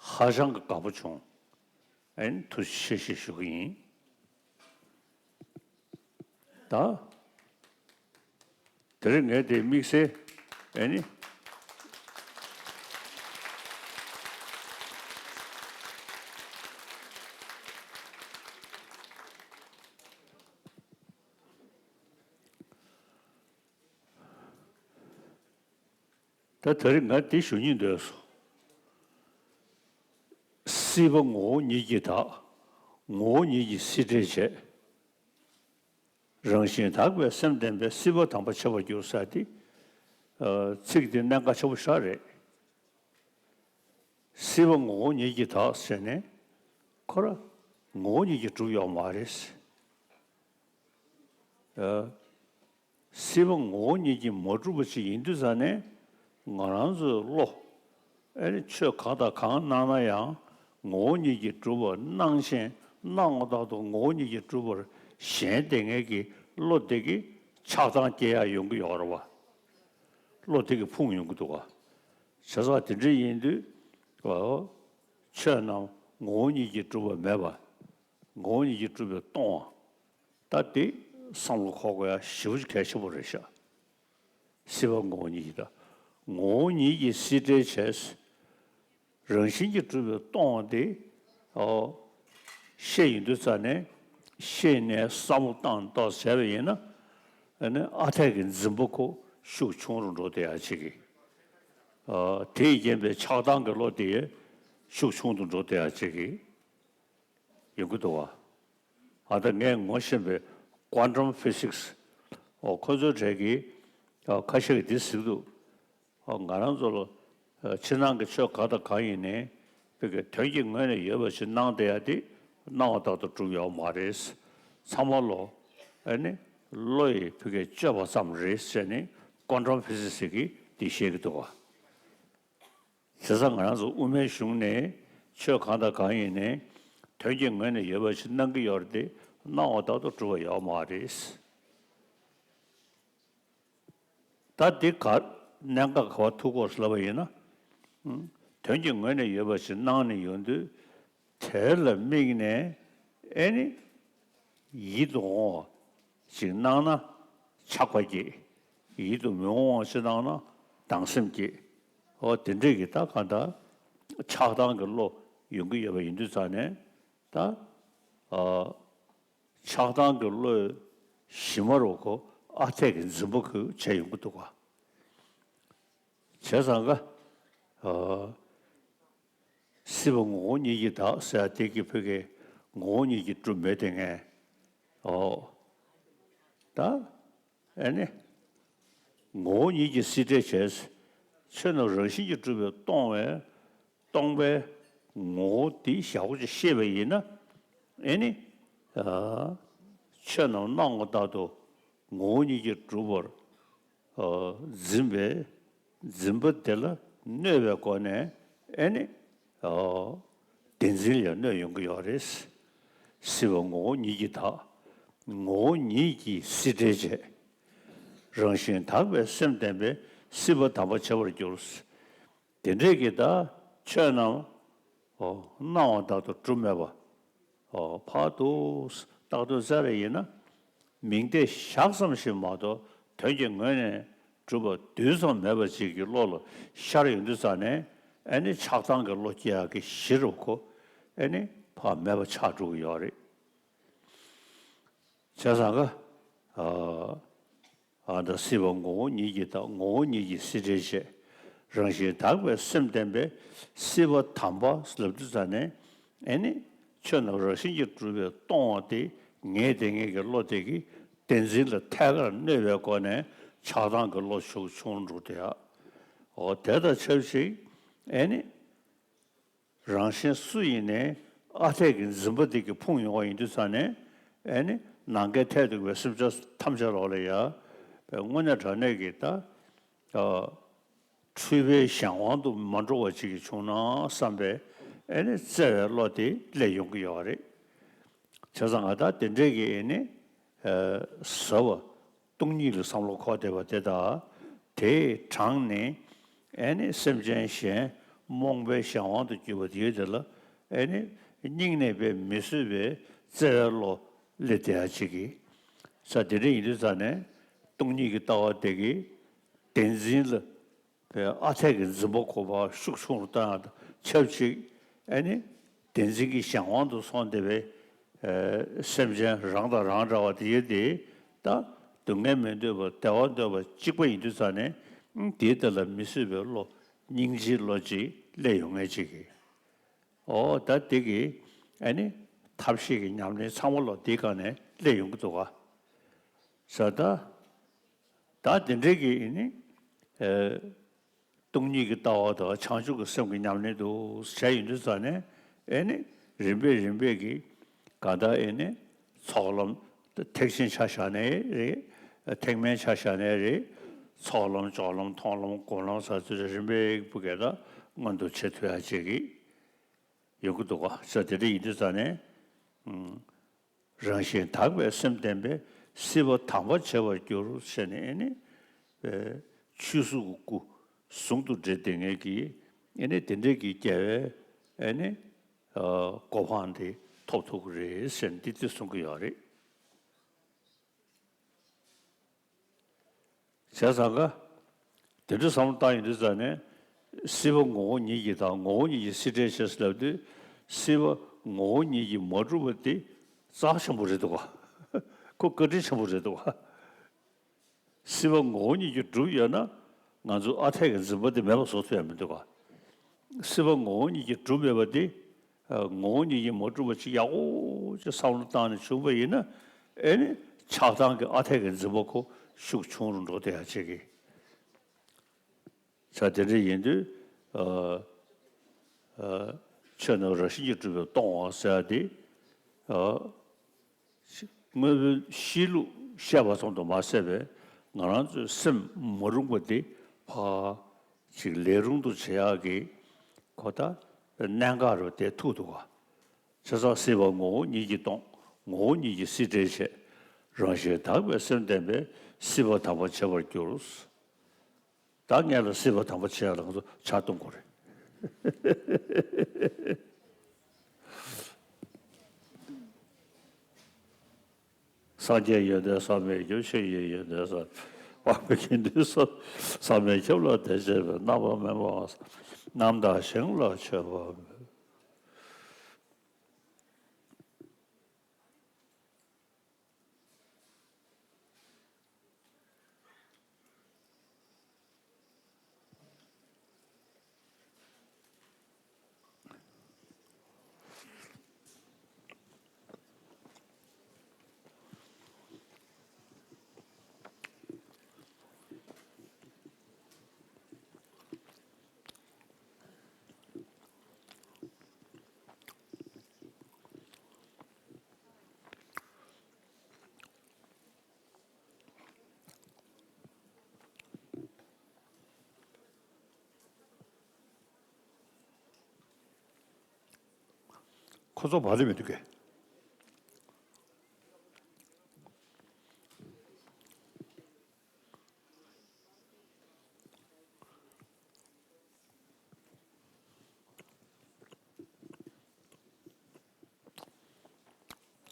ཧ་ཅང་གི་དགའ་པོ་བྱུང་། ཨ་ནི་ཐུགས་རྗེ་ཆེ་ཞེས་ཞུ་གི་ཡིན། ད། དེ་རིང་ངས་དེ་དམིགས་བསལ་ཨེ་ནི། ད་དེ་རིང་ང་འདི་ཞུ་སྙིང་འདོད་སོང་། སྲིད་པ་ངོ་བོ་ཉིད་ཀྱིས་དག །ངོ་བོ་ཉིད་ཀྱིས་སྲིད་བྲལ་བྱེད། རང་བཞིན་དག་པའི་སེམས་ལྡན་པས། སྲིད་པ་དམ་པ་འཆི་བར་འགྱུར་ཟེར་དེ། ཨ་ཚིག་དེ་གནད་འགག་ཆེན་པོ་ཞིག་རེད། སྲིད་པ་ངོ་བོ་ཉིད་ཀྱིས་དག་ཟེར་ནས་ཁོ་ར་ངོ་བོ་ཉིད་ཀྱིས་གྲུབ་ཡོད་མ་རེད། ཨ་སྲིད་པ་ངོ་བོ་ཉིད་ཀྱིས་མ་གྲུབ་པ་ཞིག་ཡིན་དུས་ཙ་ནས་ང་རང་ཚོའི་བློ། ཨེ་ནི་ཆོས་གང་དང་གང་གནང་ན་ཡང་ངོ་བོ་ཉིད་ཀྱིས་གྲུབ་པར་སྣང་ཞིང་སྣང་བ་ལྟར་དུ་ངོ་བོ་ཉིད་ཀྱིས་གྲུབ་པར་ཞེན་བསྡད་མཁན་གྱི་བློ་དེ་གིས་ཆགས་སྡང་སྐྱེ་ཡག་ཡོང་གི་ཡོད་རེད་བ། བློ་དེ་གིས་ཕུང་ཡོང་གི་འདུག་བ། བྱས་ཙང་དེ་འདྲ་ཡིན་དུས། ཨོ། ཆོས་རྣམས་ངོ་བོ་ཉིད་ཀྱིས་གྲུབ་པ་མེད་པ། ངོ་བོ་ཉིད་ཀྱིས་གྲུབ་པའི་སྟོང་བ། ད་དེ་བསམ་བློ་འཁོར་དགོས་ཡ་ཞེ་པོ་ཅིག་གལ་ཆེན་པོ་རེད་ཤག་སྲིད་པ་ངོ་བོ་ཉིད་ཀྱིས་དག །ངོ་བོ་ཉིད་ཀྱིས་སྲིད་བྲལ་བྱས། རང་བཞིན་གྱིས་གྲུབ་པའི་སྟོང་པ་དེ། ཨོ། ཤེས་ཡོང་དུས་ཙ་ནས། ཤེས་ནས་བསམ་བློ་བཏང་ཏོག་བྱས་པ་ཡིན་ན། ཨ་ནི་ཨ་འཐས་ཀྱི་འཛིན་པ་ཁོ་ཤུགས་ཆུང་རུ་འགྲོ་བསྡད་ཡ་ཅིག་གི། ཨ། དེས་རྐྱེན་པས་ཆགས་སྡང་གི་བློ་དེ་ཤུགས་ཆུང་དུ་འགྲོ་བསྡད་ཡ་ཅིག་གི། ཡོང་གི་འདུག་བ། ཨ། ད་ངས་ངོ་ཤེས་པའི་quantum physics། ཨོ། ཁོ་ཚོའི་གྲས་ཀྱིས། ཨ། ཁ་ཤས་ཀྱིས་འདི་ཟེར་གྱི་འདུག། ཨོ། ང་རང་ཚོ་ལ། ཨ། ཕྱི་ནང་གི་ཆོས་གང་དང་གང་ཡིན་ནའི། བོད་ཀྱི་དོན་གྱི་ངོས་ནས་ཡོད་པ་ཞིག་སྣང་བསྡད་ཡ་དེ་སྣང་བ་ལྟར་དུ་གྲུབ་ཡོད་མ་རེད། ཚང་མ་ལོ། ཨ་ནི་བློ་ཡིས་བོད་ཀྱི་བཅོས་པ་ཙམ་རེད་ཟེར་ནས་quantum physics་ཟེར་གྱིས་འདི་བཤད་ཀྱི་འདུག་བ། བྱས་ཙང་ང་རང་ཚོ་དབུ་མའི་གཞུང་ནས་ཆོས་གང་དང་གང་ཡིན་ནའི་དོན་གྱི་ངོས་ནས་ཡོད་པ་ཞིག་སྣང་གི་ཡོད་རེད་དེ། སྣང་བ་ལྟར་དུ་གྲུབ་པ་ཡོད་མ་རེད། ད་འདི་ག་གནད་འགག་ག་པར་ཐུག་གོ་ལབ་པ་ཡིན་ན། ཨང་། དོན་གྱི་ངོས་ནས་ཡོད་པ་ཞིག་སྣང་ནས་ཡོང་དུས། དེ་ལ་དམིགས་ནས། ཨེ་ནི། ཡིད་དུ་འོང་བ་ཞིག་སྣང་ན་ཆགས་པ་སྐྱེ། ཡིད་དུ་མི་འོང་བ་ཞིག་སྣང་ན་སྡང་སེམས་སྐྱེ། འོ། དེ་འདྲས་ཀྱི་ད་གང་ལྟར་ཆགས་སྡང་གི་བློ་ཡོང་གི་ཡོད་པ་ཡིན་དུས་ཙ་ནས། ད། ཨ། ཆགས་སྡང་གི་བློས་གཞི་མ་རུ་ཁོ་ཨ་འཐས་ཀྱི་འཛིན་པ་ཁོས་བྱས་ཡོང་གི་འདུག་ག། བྱས་ཙང་ཀ། ཨ། སྲིད་པ་ངོ་བོ་ཉིད་ཀྱིས་དག་ཟེར་ཡ་དེ་གི་བོད་སྐད། ངོ་བོ་ཉིད་ཀྱིས་གྲུབ་མེད་དེ་ངས། ཨོ། ད། ཨེ་ནི། ངོ་བོ་ཉིད་ཀྱིས་སྲིད་བྲལ་བྱས། ཆོས་རྣམས་རང་བཞིན་གྱིས་གྲུབ་པས་སྟོང་བས། སྟོང་པའི་ངོ་བོ་དེ་ཞག་པོ་ཅིག་ཤེས་པ་ཡིན་ན། ཨེ་ནི། ཨ། ཆོས་རྣམས་སྣང་བ་ལྟར་དུ་ངོ་བོ་ཉིད་ཀྱིས་གྲུབ་པར། ཨ། འཛིན་པའི་འཛིན་པ་དེ་ལ་གནོད་པའི་སྒོ་ནས། ཨེ་ནི། ཨ། བདེན་འཛིན་ལ་གནོད་ཡོང་གི་ཡོད་རེད། སྲིད་པ་ངོ་བོ་ཉིད་ཀྱིས་དག། ངོ་བོ་ཉིད་ཀྱིས་སྲིད་བྲལ་བྱས། རང་བཞིན་དག་པའི་སེམས་ལྡན་པས་སྲིད་པ་དམ་པར་བྱ་བར་འགྱུར། དེ་འདྲས་ཀྱི་ད་ཆོས་རྣམས། ཨོ། སྣང་བ་ལྟར་དུ་གྲུབ་མེད་པ། ཨོ། ཕར་དུ་བརྟག་དུས་ཙ་རེ་ཡིན་ན། མིང་བརྡས་བཞག་ཙམ་ཞིག་མ་གཏོགས་དོན་གྱི་ངོས་ནས་གྲུབ་པ་རྡུལ་ཙམ་མེད་པ་ཅིག་གི་བློ་ལ་ཤར་ཡོང་དུས་ཙ་ནས། ཨེ་ནི་ཆགས་སྡང་གི་བློ་སྐྱེ་ཡག་གི་གཞི་རུ་ཁོ། ཨེ་ནི་ཕར་མེད་པ་ཆགས་འགྲོ་གི་ཡོད་རེད། བྱས་ཙང་ཀ། ཨ། ཨ། ད་སྲིད་པ་ངོ་བོ་ཉིད་ཀྱིས་དག། ངོ་བོ་ཉིད་ཀྱིས་སྲིད་བྲལ་བྱས། རང་བཞིན་དག་པའི་སེམས་ལྡན་པས་སྲིད་པ་དམ་པ་ལབ་དུས་ཙ་ནས། ཨེ་ནི། ཆོས་རྣམས་རང་བཞིན་གྱིས་གྲུབ་པས་སྟོང་བ་དེ་ངེས་དེ་ངེས་ཀྱི་བློ་དེ་གིས་བདེན་འཛིན་ལ་ཐད་ཀར་གནོད་པའི་སྒོ་ནས་ཆགས་སྡང་གི་བློ་ཤུགས་ཆུང་འགྲོ་དེ་ཡ། འོ། དེ་དང་ཆབས་ཅིག། ཨེ་ནི། རང་གཞན་སུ་ཡིན་ནའི་ཨ་འཐས་ཀྱི་འཛིན་པ་འདི་གིས་ཕུང་ཡོང་བ་ཡིན་དུས་ཙ་ནས། ཨེ་ནི། ནམ་མཁའི་མཐས་གཏུགས་པའི་སེམས་ཅན་ཐམས་ཅད་ལོག་ལ་ཡ། དངོས་གནས་དྲང་གནས་ཀྱི་ད། ཨ། འཁྲུལ་པའི་གཞན་དབང་དུ་མ་འགྲོ་བ་ཅིག་གིས་བྱུང་ན་བསམ་པའི། ཨེ་ནི། བརྩེ་བའི་བློ་དེ་སླེབས་ཡོང་གི་ཡོད་རེད། བྱས་ཙང་ང་ད་དེ་འདྲས་ཀྱི། ཨེ་ནི། ཨ། ཟབ་པ། སྟོང་ཉིད་ལ་བསམ་བློ་འཁོར་བསྡད་པ་དེ་དག་དེས་དྲངས་ནས། ཨེ་ནི། སེམས་ཅན་གཞན་རྨོངས་པའི་གཞན་དབང་དུ་གྱུར་པ་དེའི་དེ་ལ། ཨེ་ནི། སྙིང་ནས་དཔེ་མི་བཟོད་པའི་བརྩེ་བའི་བློ་སླེབས་བསྡད་ཡ་ཅིག་གིས། ས་དེ་འདྲ་ཡིན་དུས་ཙ་ནས་སྟོང་ཉིད་ཀྱི་ལྟ་བ་དེ་གིས་བདེན་འཛིན་ལ། ཨ་འཐས་ཀྱི་འཛིན་པ་ཁོ་པ་ཤུགས་ཆུང་རུ་བཏང་ཡ་དང་ཆབས་ཅིག། ཨེ་ནི། བདེན་འཛིན་གྱི་གཞན་དབང་དུ་སོང་བསྡད་པའི། ཨེ། སེམས་ཅན་རང་དང་རང་འདྲ་བ་དེ་ཡོད་དེ། ད་སྡུག་བསྔལ་མི་འདོད་པ་བདེ་བ་འདོད་པ་གཅིག་པ་ཡིན་དུས་ཙ་ནས། ཨང་། དེའི་ཐད་ལ་མི་བཟོད་པའི་བློ། སྙིང་རྗེའི་བློ་ཅིག་སླེབས་ཡོང་ངེས་ཅིག་གིས། ཨོ། ད་དེ་གིས། ཨེ་ནི། ཐབས་ཤེས་ཀྱི་ཉམས་ལེན་ཚང་མ་ལོ་དེའི་སྒང་ནས་སླེབས་ཡོང་གི་འདུག་ག། ས་ད། ད་དེ་འདྲའི་གི། ཨེ་ནི། ཨེ། སྟོང་ཉིད་ཀྱི་ལྟ་བ་དང་བྱང་ཆུབ་ཀྱི་སེམས་ཀྱི་ཉམས་ལེན་དུ་བྱས་ཡོང་དུས་ཙ་ནས། ཨེ་ནི། རིམ་པས་རིམ་པས་ཀྱིས་གང་ལྟར། ཨེ་ནི། ཚོགས་ལམ་ཐེག་ཆེན་ཆ་བཞག་ནའི་རེད། ཐེག་དམན་ཆ་བཞག་ནའི་རེད། ཚོགས་ལམ་སྦྱོར་ལམ་མཐོང་ལམ་སྒོམ་ལམ་ཟེར་ཚུལ་རིམ་པས་བུ་གས་ད་མངོན་དུ་བྱེད་ཐུབ་ཡ་ཅིག་གི་ཡོང་གི་འདུག་ག། ས་དེ་འདྲ་ཡིན་དུས་ཙ་ནས། ཨང་། རང་བཞིན་དག་པའི་སེམས་ལྡན་པས་སྲིད་པ་དམ་པར་བྱ་བར་འགྱུར་ཟེར་ནས། ཨེ་ནི། ཨེ། ཆོས་གཟུགས་ཀྱི་སྐུ་ཟུང་དུ་འབྲེལ་བསྡད་མཁན་གྱི། ཨེ་ནི། དེ་འདྲའི་གི་རྒྱལ་བའི། ཨེ་ནི། ཨ། གོ་འཕང་དེ་ཐོབ་ཐུབ་ཀྱི་རེད་ཟེར་ནས་འདི་འདི་གསུང་གི་ཡོད་རེད། བྱས་ཙང་ཀ། དེ་འདྲ་བསམ་བློ་བཏང་ཡོང་དུས་ཙ་ནས། སྲིད་པ་ངོ་བོ་ཉིད་ཀྱིས་དང་ངོ་བོ་ཉིད་ཀྱིས་སྲིད་བྲལ་བྱས་ཟེར་ལབ་དུས། སྲིད་པ་ངོ་བོ་ཉིད་ཀྱིས་མ་གྲུབ་པ་དེ་རྩ་ཆེན་པོ་རེད་འདུག་ག་ཁོ་བཀའ་དྲིན་ཆེན་པོ་རེད་འདུག་ག་སྲིད་པ་ངོ་བོ་ཉིད་ཀྱིས་གྲུབ་ཡོད་ན། ང་ཚོ་ཨ་འཐས་ཀྱི་འཛིན་པ་དེ་མེད་པ་བཟོ་ཐུབ་ཡ་མི་འདུག་ག་སྲིད་པ་ངོ་བོ་ཉིད་ཀྱིས་གྲུབ་མེད་པ་དེ། ཨ། ངོ་བོ་ཉིད་ཀྱིས་མ་གྲུབ་པ་ཅིག་ཡག་པོ་ཅིག་བསམ་བློ་བཏང་ནས་བྱུང་པ་ཡིན་ན། ཨེ་ནི་ཆགས་སྡང་གི་ཨ་འཐས་ཀྱི་འཛིན་པ་ཁོ་ཤུགས་ཆུང་རུ་འགྲོ་བསྡད་ཡ་ཅིག་གི་ཆ་དེ་འདྲ་ཡིན་དུས། ཨ། ཨ། ཆོས་རྣམས་རང་བཞིན་གྱིས་གྲུབ་པས་སྟོང་བ་ཟེར་ཡ་དེ། ཨ། དངོས་པོའི་གཤིས་ལུགས་བཤད་པ་ཙམ་དུ་མ་ཟད་པའི་ང་རང་ཚོའི་སེམས་མ་རུངས་པ་དེ་ཕར་ཅིག་ལས་རུང་དུ་བྱེད་ཡག་གི་ཁོ་ད་གནད་འགག་རུ་དེ་ཐུག་འདུག་ག་བྱས་ཙང་སྲིད་པ་ངོ་བོ་ཉིད་ཀྱིས་སྟོང་། ངོ་བོ་ཉིད་ཀྱིས་སྲིད་བྲལ་བྱས། རང་བཞིན་དག་པའི་སེམས་ལྡན་པས་སྲིད་པ་དམ་པར་བྱེད་པར་འགྱུར། ད་ངས་ལ་སྲིད་པ་དམ་པར་བྱེད་ཡ་ལ་ང་ཚོ་ཕྱག་གཏོང་དགོས་རེད། སངས་རྒྱས་ཡོན་ཏན་བསམ་མི་ཁྱབ། ཆོས་ཉིད་ཡོན་ཏན་བསམ། དཔག་མེད་དགེ་འདུན་བསམ། བསམ་མི་ཁྱབ་ལ་དད་བྱས་པའི། རྣམ་པར་སྨིན་པའང་བསམ། རྣམ་དག་ཞིང་ལ་མཆོད་པ་མེད། ཁོ་ཚོ་བ་རེད་མི་འདུག་གས།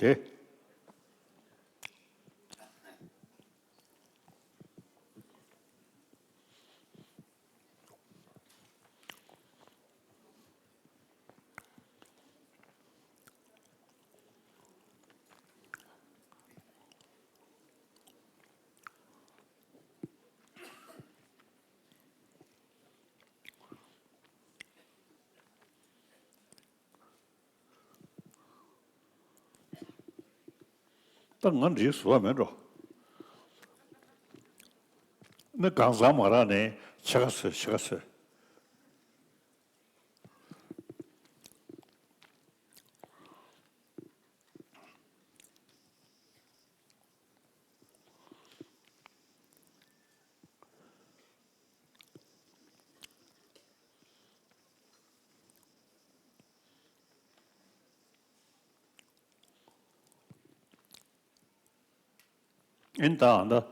དེ། ད་ང་འདྲིའི་བཟོ་བ་མེད་འགྲོ། ནི་གང་ཟག་མ་རག་ནས་ཕྱེད་ཀ་བཟོས། ཕྱེད་ཀ་བཟོས། ཨིན་ད་ཨ་ད།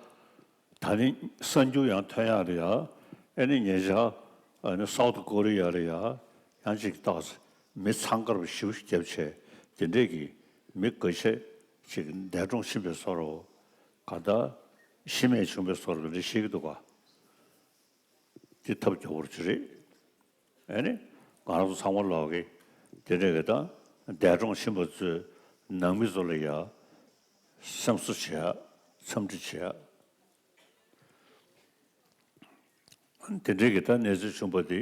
ད་ནི་གསར་འགྱུར་ཡང་ཐོན་ཡག་རེད་ཡ། ཨེ་ནི་ཉེ་ཆར་ཨ་ནི་སའུ་ཐི་ཀོ་རི་ཡ་རེད་ཡ། ཡང་ཅིག་ཏོག་ཙམ་མི་འཚང་ཁ་པོ་ཞེ་པོ་ཞིག་བརྒྱབ་བྱས། དེ་འདྲས་ཀྱི་མི་འགའ་ཤས་ཅིག་འདས་གྲོངས་ཕྱིན་པའི་བཟོ་འདྲ། གང་ལྟར་ཤི་རྨས་བྱུང་བའི་བཟོ་འདྲ་འདི་བཤད་ཀྱི་འདུག་ག་དེ་ཐབས་སྐྱོ་པོ་ཅིག་རེད། ཨེ་ནི། ང་རང་ཚོ་ཚང་མ་ལོག་གི་དེ་འདྲ་གི་ད་འདས་གྲོངས་ཕྱིན་པ་ཚོའི་ནང་མི་ཚོ་ལ་ཡ་སེམས་གསོ་བྱེད་ཡ། འཚམས་འདྲི་བྱེད་ཡ། དེ་འདྲའི་གི་ད་གནས་ཚུལ་བྱུང་པ་དེ་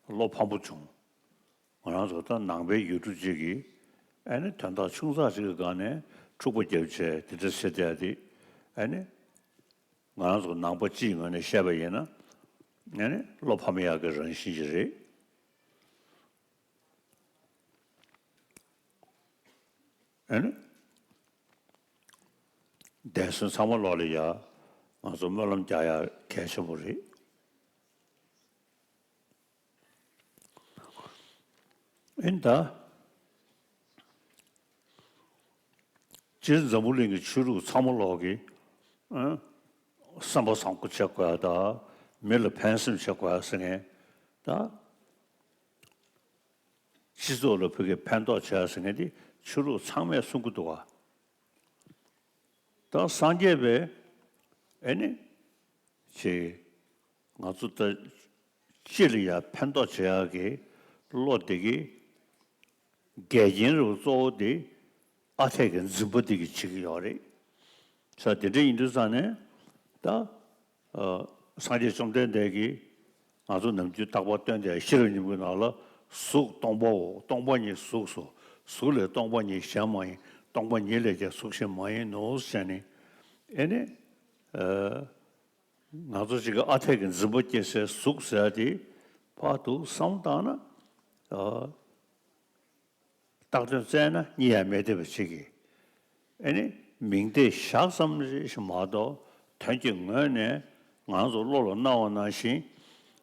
བློ་ཕམ་པོ་བྱུང་། ང་རང་ཚོ་ད་ནང་པའི་ཡུལ་གྲུ་ཅིག་གི་ཨེ་ནི་དོན་དག་ཆུང་ཙག་ཅིག་གི་སྒང་ནས་འཁྲུག་པ་བརྒྱབ་བྱས་དེ་འདྲ་བྱེད་བསྡད་ཡ་དེ། ཨེ་ནི། ང་རང་ཚོ་ནང་པ་སྤྱིའི་ངོས་ནས་བཤད་པ་ཡིན་ན། ཨེ་ནི་བློ་ཕམ་ཡག་གི་རང་བཞིན་ཞིག་རེད། ཨེ་ནི། འདས་གསོན་ཚང་མ་ལོག་ལ་ཡ། ང་ཚོ་སྨོན་ལམ་རྒྱག་ཡ་གལ་ཆེན་པོ་རེད། ཨིན་ད། སྤྱིར་འཛམ་བུ་གླིང་གི་ཆོས་ལུགས་ཚང་མ་ལོག་གི། ཨ། བསམ་པ་བཟང་པོ་བྱེད་དགོས་ཡ་ད། མི་ལ་ཕན་སེམས་བྱེད་དགོས་ཡ་ཟེར་མཁན་ད། སྤྱི་ཚོགས་ལ་ཕ་གིར་ཕན་ཐོགས་བྱེད་ཡ་ཟེར་མཁན་དེ་ཆོས་ལུགས་ཚང་མས་གསུང་གི་འདུག་ག་ད་སངས་རྒྱས་པས་ཨེ་ནི། ཅེས། ང་ཚོ་ད་ སྤྱི་ལ་ཡང་ཕན་ཐོགས་བྱེད་ཡག་གི་བློ་དེ་གི་འགལ་རྐྱེན་རུ་གཙོ་བོ་དེ་ཨ་འཐས་ཀྱི་འཛིན་པ་དེ་གི་བྱེད་ཀྱི་ཡོད་རེད། ས་དེ་འདྲ་ཡིན་དུས་ཙང་ནས་ད། ཨ། སངས་རྒྱས་བཅོམ་ལྡན་འདས་ཀྱིས་ང་ཚོ་ནམ་རྒྱུན་རྟག་པར་སྟོན་དེ་ཤེས་རབ་སྙིང་པོའི་ནང་ལ་གཟུགས་སྟོང་པའོ། སྟོང་པ་ཉིད་གཟུགས་སོ། གཟུགས་ལས་སྟོང་པ་ཉིད་གཞན་མ་ཡིན། སྟོང་པ་ཉིད་ལས་ཀྱང་གཟུགས་གཞན་མ་ཡིན་ནོ་ཟེར་ནས། ཨེ་ནི། ཨ། ང་ཚོ་ཅིག་གི་ཨ་འཐས་ཀྱི་འཛིན་པ་སྐྱེ་སའི་གཟུགས་ཟེར་དེ་ཕར་དུ་བསམ་བཏང་ན། ཨ། བཏགས་དོན་བཙལ་ན་རྙེད་ཡ་མེད་བསྡད་པ་ཅིག་གིས། ཨེ་ནི་མིང་བརྡས་བཞག་ཙམ་ཞིག་མ་གཏོགས་དོན་གྱི་ངོས་ནས་ང་ཚོ་བློ་ལ་སྣང་བ་ནང་བཞིན།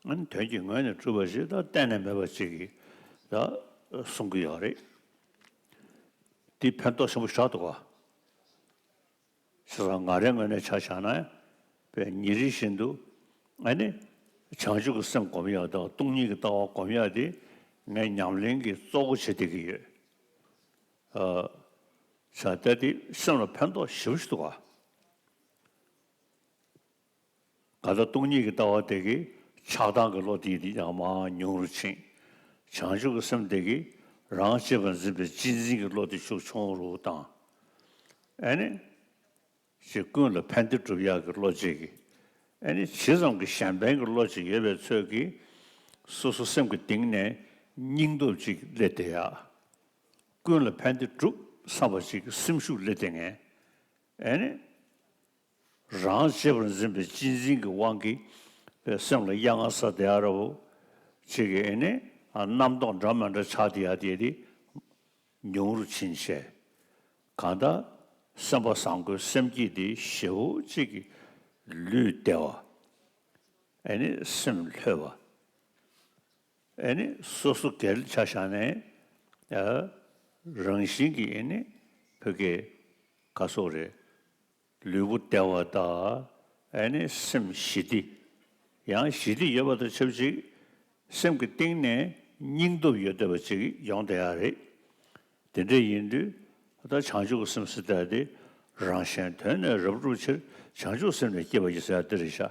ཨ་ནི་དོན་གྱི་ངོས་ནས་གྲུབ་པ་ཞིག་ད་གཏན་ནས་མེད་པ་ཅིག་གིས་ད་གསུང་གི་ཡོད་རེད། འདི་ཕན་ཐོགས་ཆེན་པོ་ཞིག་འདུག་ག་བྱས་ཙང་ང་རའི་ངོས་ནས་ཆ་བཞག་ན། དཔེ་ཉིན་རེ་བཞིན་དུ་ཨ་ནི་བྱང་ཆུབ་ཀྱི་སེམས་སྒོམ་ཡག་དང་སྟོང་ཉིད་ཀྱི་ལྟ་བ་སྒོམ་ཡག་དེ་ངའི་ཉམས་ལེན་གྱི་གཙོ་བོ་བྱེད་བསྡད་ཀྱི་ཡོད། ཨ། བྱས་ཙང་དེ་སེམས་ལ་ཕན་ཐོགས་ཞེ་པོ་ཞིག་འདུག་ག་གང་ལྟར་སྟོང་ཉིད་ཀྱི་ལྟ་བ་དེ་གིས་ཆགས་སྡང་གི་བློ་དེ་ཡང་མར་ཉུང་རུ་ཕྱིན། བྱང་ཆུབ་ཀྱི་སེམས་དེ་གིས་རང་གཅེས་པར་འཛིན་པའི་གཅེས་འཛིན་གྱི་བློ་དེ་ཤུགས་ཆུང་རུ་བཏང་། ཨ་ནི། ཅིག་ཀུན་ལ་ཕན་བདེ་སྒྲུབ་ཡག་གི་བློ་ཅིག་གིས། ཨ་ནི་ཇི་ཙམ་གྱི་གཞན་ཕན་གྱི་བློ་ཅིག་ཡོད་པའི་ཚོད་ཀྱིས་སོ་སོ་སེམས་ཀྱི་གཏིང་ནས་སྙིང་སྟོབས་ཅིག་སླེབས་བསྡད་ཡག་ཀུན་ལ་ཕན་བདེ་སྒྲུབ་བསམ་པ་ཅིག་གི་སེམས་ཤུགས་སླེབས་བསྡད་མཁན། ཨ་ནི། རང་གཅེས་པར་འཛིན་པའི་གཅེས་འཛིན་གྱི་དབང་གིས་སེམས་ལ་གཡེང་ས་དེ་ཨ་ར་བོ་ཅིག་གིས་ཨེ་ནི་རྣམ་རྟོག་འདྲ་མི་འདྲ་ཆགས་བསྡད་ཡ་དེ་དེ་ཉུང་རུ་ཕྱིན་བྱས། གང་ལྟར་སེམས་པ་བཟང་པོའི་སེམས་བསྐྱེད་དེ་ཞེ་པོ་ཅིག་གི་ལུས་བདེ་བ། ཨེ་ནི་སེམས་ལྷོད་པ། ཨེ་ནི་སོ་སོ་སྒེར་ཆ་བཞག་ནས། ཨ། རང་བཞིན་གྱིས་ཨེ་ནི་བོད་སྐད་ག་སོགས་རེད། ལུས་པོ་བདེ་བ་དང་། ཨེ་ནི་སེམས་ཞི་བདེ། ཡང་ཞི་བདེ་ཡོད་པ་དང་ཆབས་ཅིག་སེམས་ཀྱི་གཏིང་ནས་སྙིང་སྟོབས་ཡོད་བསྡད་པ་ཅིག་ཡོང་བསྡད་ཡ་རེད། དེ་འདྲ་ཡིན་དུས་ད་བྱང་ཆུབ་ཀྱི་སེམས་ཟེར་ཡ་དེ་རང་གཞན་དོན་གཉིས་རབ་བསྒྲུབ་ཕྱིར་བྱང་ཆུབ་སེམས་ལས་སྐྱེས་པ་ཡིན་ཟེར་ཡ་དེ་རེད་ཤག་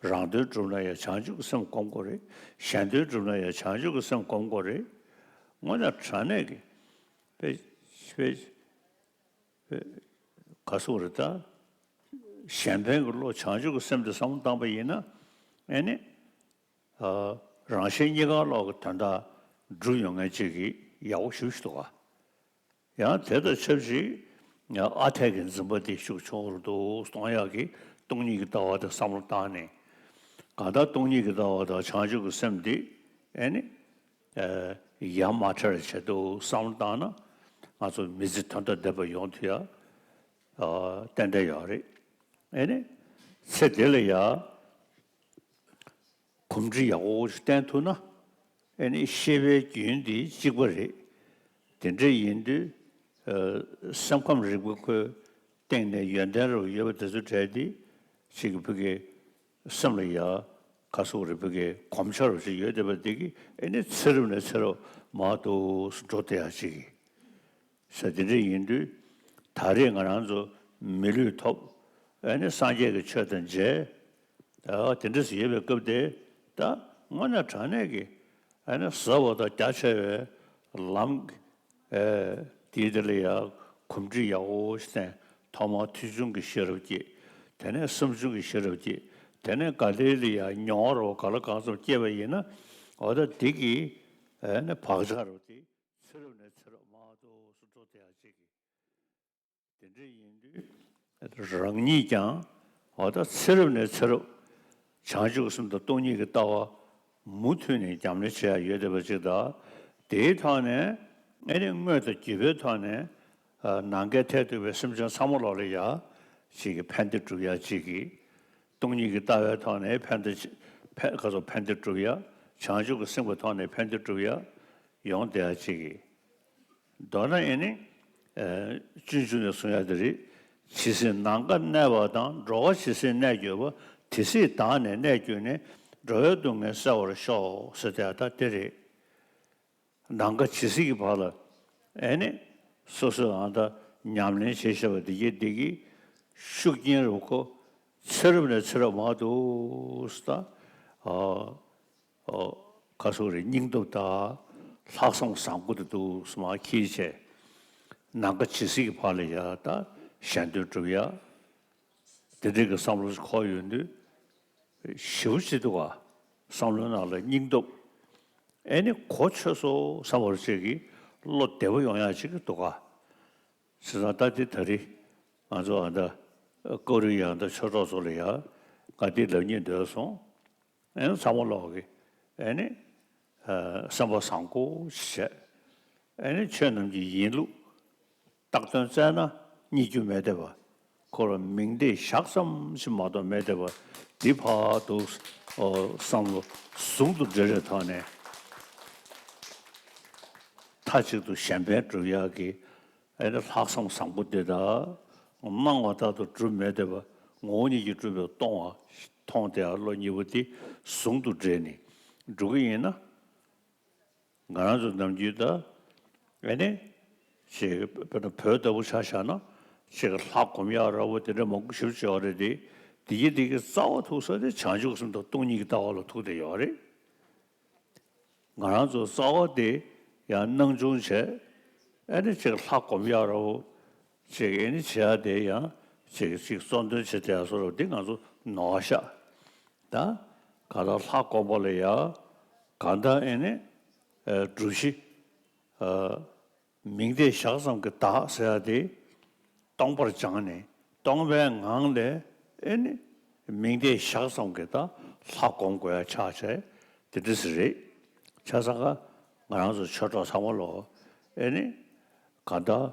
རང་དོན་སྒྲུབ་ན་ཡང་བྱང་ཆུབ་ཀྱི་སེམས་སྒོམ་དགོས་རེད། གཞན་དོན་སྒྲུབ་ན་ཡང་བྱང་ཆུབ་ཀྱི་སེམས་སྒོམ་དགོས་རེད། དངོས་གནས་དྲང་གནས་ཀྱི་དཔེ་དཔེ་དཔེ་ག་སོགས་རེད་ད། གཞན་ཕན་གྱི་བློ་བྱང་ཆུབ་ཀྱི་སེམས་དེ་བསམ་བློ་བཏང་པ་ཡིན་ན། ཨེ་ནི། ཨ། རང་གཞན་གཉིས་ཀ་ལོག་གི་དོན་དག་སྒྲུབ་ཡོང་མཁན་ཅིག་གི་ཡག་པོ་ཞེ་པོ་ཞིག་འདུག་ག་ཡང་དེ་དང་ཆབས་ཅིག་ཨ་འཐས་ཀྱི་འཛིན་པ་དེ་ཤུགས་ཆུང་རུ་འདུག་གཏོང་ཡག་གི་སྟོང་ཉིད་ཀྱི་ལྟ་བ་དེ་བསམ་བློ་བཏང་ནས། གང་ལྟར་སྟོང་ཉིད་ཀྱི་ལྟ་བ་དང་བྱང་ཆུབ་ཀྱི་སེམས་འདི་ཨེ་ནི། ཨ། ཡ་མ་བྲལ་བའི་ཆེད་དུ་བསམ་བློ་བཏང་ན་ང་ཚོ་མི་ཚེ་དོན་དང་ལྡན་པ་ཡོང་ཐུབ་ཡ། ཨ། ཏན་ཏན་ཡོད་རེད། ཨེ་ནི། ཚེ་འདི་ལ་ཡ། གོམས་འདྲིས་ཡག་པོ་ཞིག་བསྟེན་ཐུབ་ན། ཨེ་ནི་ཤེས་པའི་རྒྱུན་དེ་གཅིག་པ་རེད། དེ་འདྲ་ཡིན་དུས། ཨ། སེམས་ཁམས་རིག་པའི་ཁོའི་སྟེང་ནས་ཡོན་ཏན་རབ་ཡོད་པ་དེ་ཚོ་གྲས་དེ་ཅིག་གི་བུ་གའི་སེམས་ལ་ཡ་ག་སོགས་རེད། བུ་གའི་གོམས་ཆ་རབ་ཅིག་ཡོད་བསྡད་པ་དེ་གིས་ཨེ་ནི་ཚེ་རབས་ནས་ཚེ་རབས་མར་འདུག་སེ་འགྲོ་བསྡད་ཡ་ཅིག་གི། ས་དེ་འདྲ་ཡིན་དུས། ད་རེས་ང་རང་ཚོ་མི་ལུས་ཐོབ། ཨ་ནི་སངས་རྒྱས་ཀྱི་ཆོས་དང་མཇལ། ཨ། དེ་འདྲ་ཞིག་ཡོད་པའི་སྐབས་དེ། ད་དངོས་གནས་དྲང་གནས་ཀྱི། ཨ་ནི་ཟབ་པ་དང་རྒྱ་ཆེ་བའི་ལམ། ཨ། དེའི་དེ་ལ་ཡང་གོམས་འདྲིས་ཡག་པོ་ཞིག་བསྟེན། ཐོག་མར་ཐོས་བྱུང་གི་ཤེས་རབ་སྐྱེས། དེ་ནས་བསམ་བྱུང་གི་ཤེས་རབ་སྐྱེས། དེ་ནས་ག་ལེ་ལ་ཡང་མྱོང་བ་རོ་ག་ལ་གང་འཚམ་སྐྱེས་པ་ཡིན་ན། འོ་ད་དེ་གི། ཨ་ནི་བག་ཆགས་རོ་དེ། ཚེ་རབས་ནས་ཚེ་རབས་མར་འདུག་སེ་འགྲོ་བསྡད་ཡ་ཅིག་གི། དེ་འདྲ་ཡིན་དུས་རང་ཉིད་ཀྱང་འོ་ད་ཚེ་རབས་ནས་ཚེ་རབས་བྱང་ཆུབ་སེམས་དང་སྟོང་ཉིད་ཀྱི་ལྟ་བ་མུ་མཐུད་ནས་ཉམས་ལེན་བྱེད་ཡ་ཡོད་བསྡད་པ་ཅིག་དང་། དེའི་ཐོག་ནས་ཨེ་ནི་དངོས་དང་བརྒྱུད་པའི་ཐོག་ནས། ཨ། ནམ་མཁའི་མཐས་གཏུགས་པའི་སེམས་ཅན་ཚང་མ་ལོག་ལ་ཡ་ཅིག་གི་ཕན་བདེ་སྒྲུབ་ཡ་ཅིག་གི། སྟོང་ཉིད་ཀྱི་ལྟ་བའི་ཐོག་ནས་ཕན་བདེ་ཕན་ག་ཚོད་ཕན་བདེ་སྒྲུབ་ཡ། བྱང་ཆུབ་ཀྱི་སེམས་ཀྱི་ཐོག་ནས་ཕན་བདེ་སྒྲུབ་ཡ་ཡོང་བསྡད་ཡ་ཅིག་གི། མདོར་ན་ཨེ་ནི། ཨ། སྤྱོད་འཇུག་ནས་གསུང་ཡ་དེ་རེད། ཇི་སྲིད་ནམ་མཁའ་གནས་པ་དང་། འགྲོ་བ་ཇི་སྲིད་གནས་གྱུར་པ། དེ་སྲིད་བདག་ནི་གནས་གྱུར་ནས། འགྲོ་བའི་སྡུག་བསྔལ་སེལ་བར་ཤོག་ཟེར་དེ་ད་དེ་རེད། ནམ་མཁའ་ཇི་སྲིད་ཀྱི་བར་ལ་ཨེ་ནི་སོ་སོའི་ཨ་ད་ཉམས་ལེན་བྱེད་བཞིན་པ་དེ་གྱིས་དེ་གི་ཤུགས་རྐྱེན་རུ་ཁོ་ཚེ་རབས་ནས་ཚེ་རབས་མར་འདུག་སེ་ད། ཨ། ཨ། ག་སོགས་རེད། སྙིང་སྟོབས་དང་ལྷག་བསམ་བཟང་པོ་དེ་འདུག་སེ་མར་འཁྱེར་བྱས། ནམ་མཁའ་ཇི་སྲིད་ཀྱི་བར་ལ་ཡ་ད་གཞན་དོན་སྒྲུབ་ཡ། དེ་འདྲའི་གི་བསམ་བློ་ཞིག་འཁོར་ཡོང་དུས། ཞེ་པོ་ཅིག་འདུག་ག་བསམ་བློའི་ནང་ལ་སྙིང་སྟོབས། ཨེ་ནི་གོ་ཆོད་སོང་བསམ་པ་ཅིག་གི་བློ་བདེ་པོ་ཡོང་ཡ་ཅིག་འདུག་ག་བྱས་ཙང་ད་འདི་ད་རེས་ང་ཚོ་ཨ་ད་ཀོ་རི་ཡ་ད་ཆོས་གྲོགས་ཚོ་ལ་ཡ་ང་འདི་ལབ་སྙིང་འདོད་སོང་། ཨེ་ནི་ཚང་མ་ལོག་གི་ཨེ་ནི་ཨ་སེམས་པ་བཟང་པོ་ཞིག་བྱས། ཨེ་ནི་ཆོས་རྣམས་ཀྱི་ཡིན་ལུགས་བཏགས་དོན་བཙལ་ན་རྙེད་རྒྱུ་མེད་བསྡད་པ། ཁོ་རང་མིང་བརྡས་བཞག་ཙམ་ཞིག་མ་གཏོགས་མེད་བསྡད་པ། འདི་ཕར་འདུག་ཨོ་བསམ་བློ་ཟུང་དུ་འབྲེལ་བའི་ཐོག་ནས་མཐའ་གཅིག་ཏུ་གཞན་ཕན་སྒྲུབ་ཡག་གི་ཨེ་ནི་ལྷག་བསམ་བཟང་པོ་འདི་དང་། སྣང་བ་ལྟར་དུ་གྲུབ་མེད་བསྡད་པ། ངོ་བོ་ཉིད་ཀྱིས་གྲུབ་པའི་སྟོང་པ་མཐོང་བསྡད་ཡག་བློ་གཉིས་པོ་འདི་ཟུང་དུ་འབྲེལ་ནས་འགྲོ་གི་ཡིན་ན། ང་རང་ཚོ་ནམ་རྒྱུན་ད་ཨེ་ནི་ཅིག་དཔེར་ན་བོད་ལྟ་བུ་ཆ་བཞག་ན་ཅིག་ལྷ་སྒོམ་ཡག་ར་བོ་དེ་འདྲ་མང་པོ་ཞེ་པོ་ཅིག་ཡོད་རེད་དེ། དེ་གི་དེ་གི་རྩ་བ་ཐུག་ས་དེ་བྱང་ཆུབ་སེམས་དང་སྟོང་ཉིད་ཀྱི་ལྟ་བ་ལ་ཐུག་བསྡད་ཡོད་རེད། ང་རང་ཚོ་རྩ་བ་དེ་ཡང་སྣང་ཆུང་བྱས། ཨེ་ནི་ཅིག་ལྷ་སྒོམ་ཡག་ར་བོ་ཅིག་ཨེ་ནི་བྱེད་ཡག་དེ་ཡང་ཅིག་ཅིག་གཙོ་འདོན་བྱེད་བསྡད་ཡག་བཟོ་འདྲ་བོ་འདི་ང་ཚོ་ནོར་བ་ཤག་ད་གང་ལྟར་ལྷ་སྒོམ་པ་ལ་ཡ་གང་ལྟར་ཨེ་ནི་ཨ་སྒྲུབ་གཞི་ཨ་མིང་བརྡས་བཞག་ཙམ་གྱི་བདག་ཟེར་ཡ་དེ་སྟོང་པར་སྦྱངས་ནས་སྟོང་པའི་ངང་ལས་ཨེ་ནི་མིང་བརྡས་བཞག་ཙམ་གྱི་བདག་ལྷ་སྒོམ་དགོས་ཡ་ཆགས་བྱས་དེ་འདྲ་ཟིག་རེད། བྱས་ཙང་ཀ་ང་རང་ཚོ་ཆོས་གྲོགས་ཚང་མ་ལོ་ཨེ་ནི་གང་ལྟར་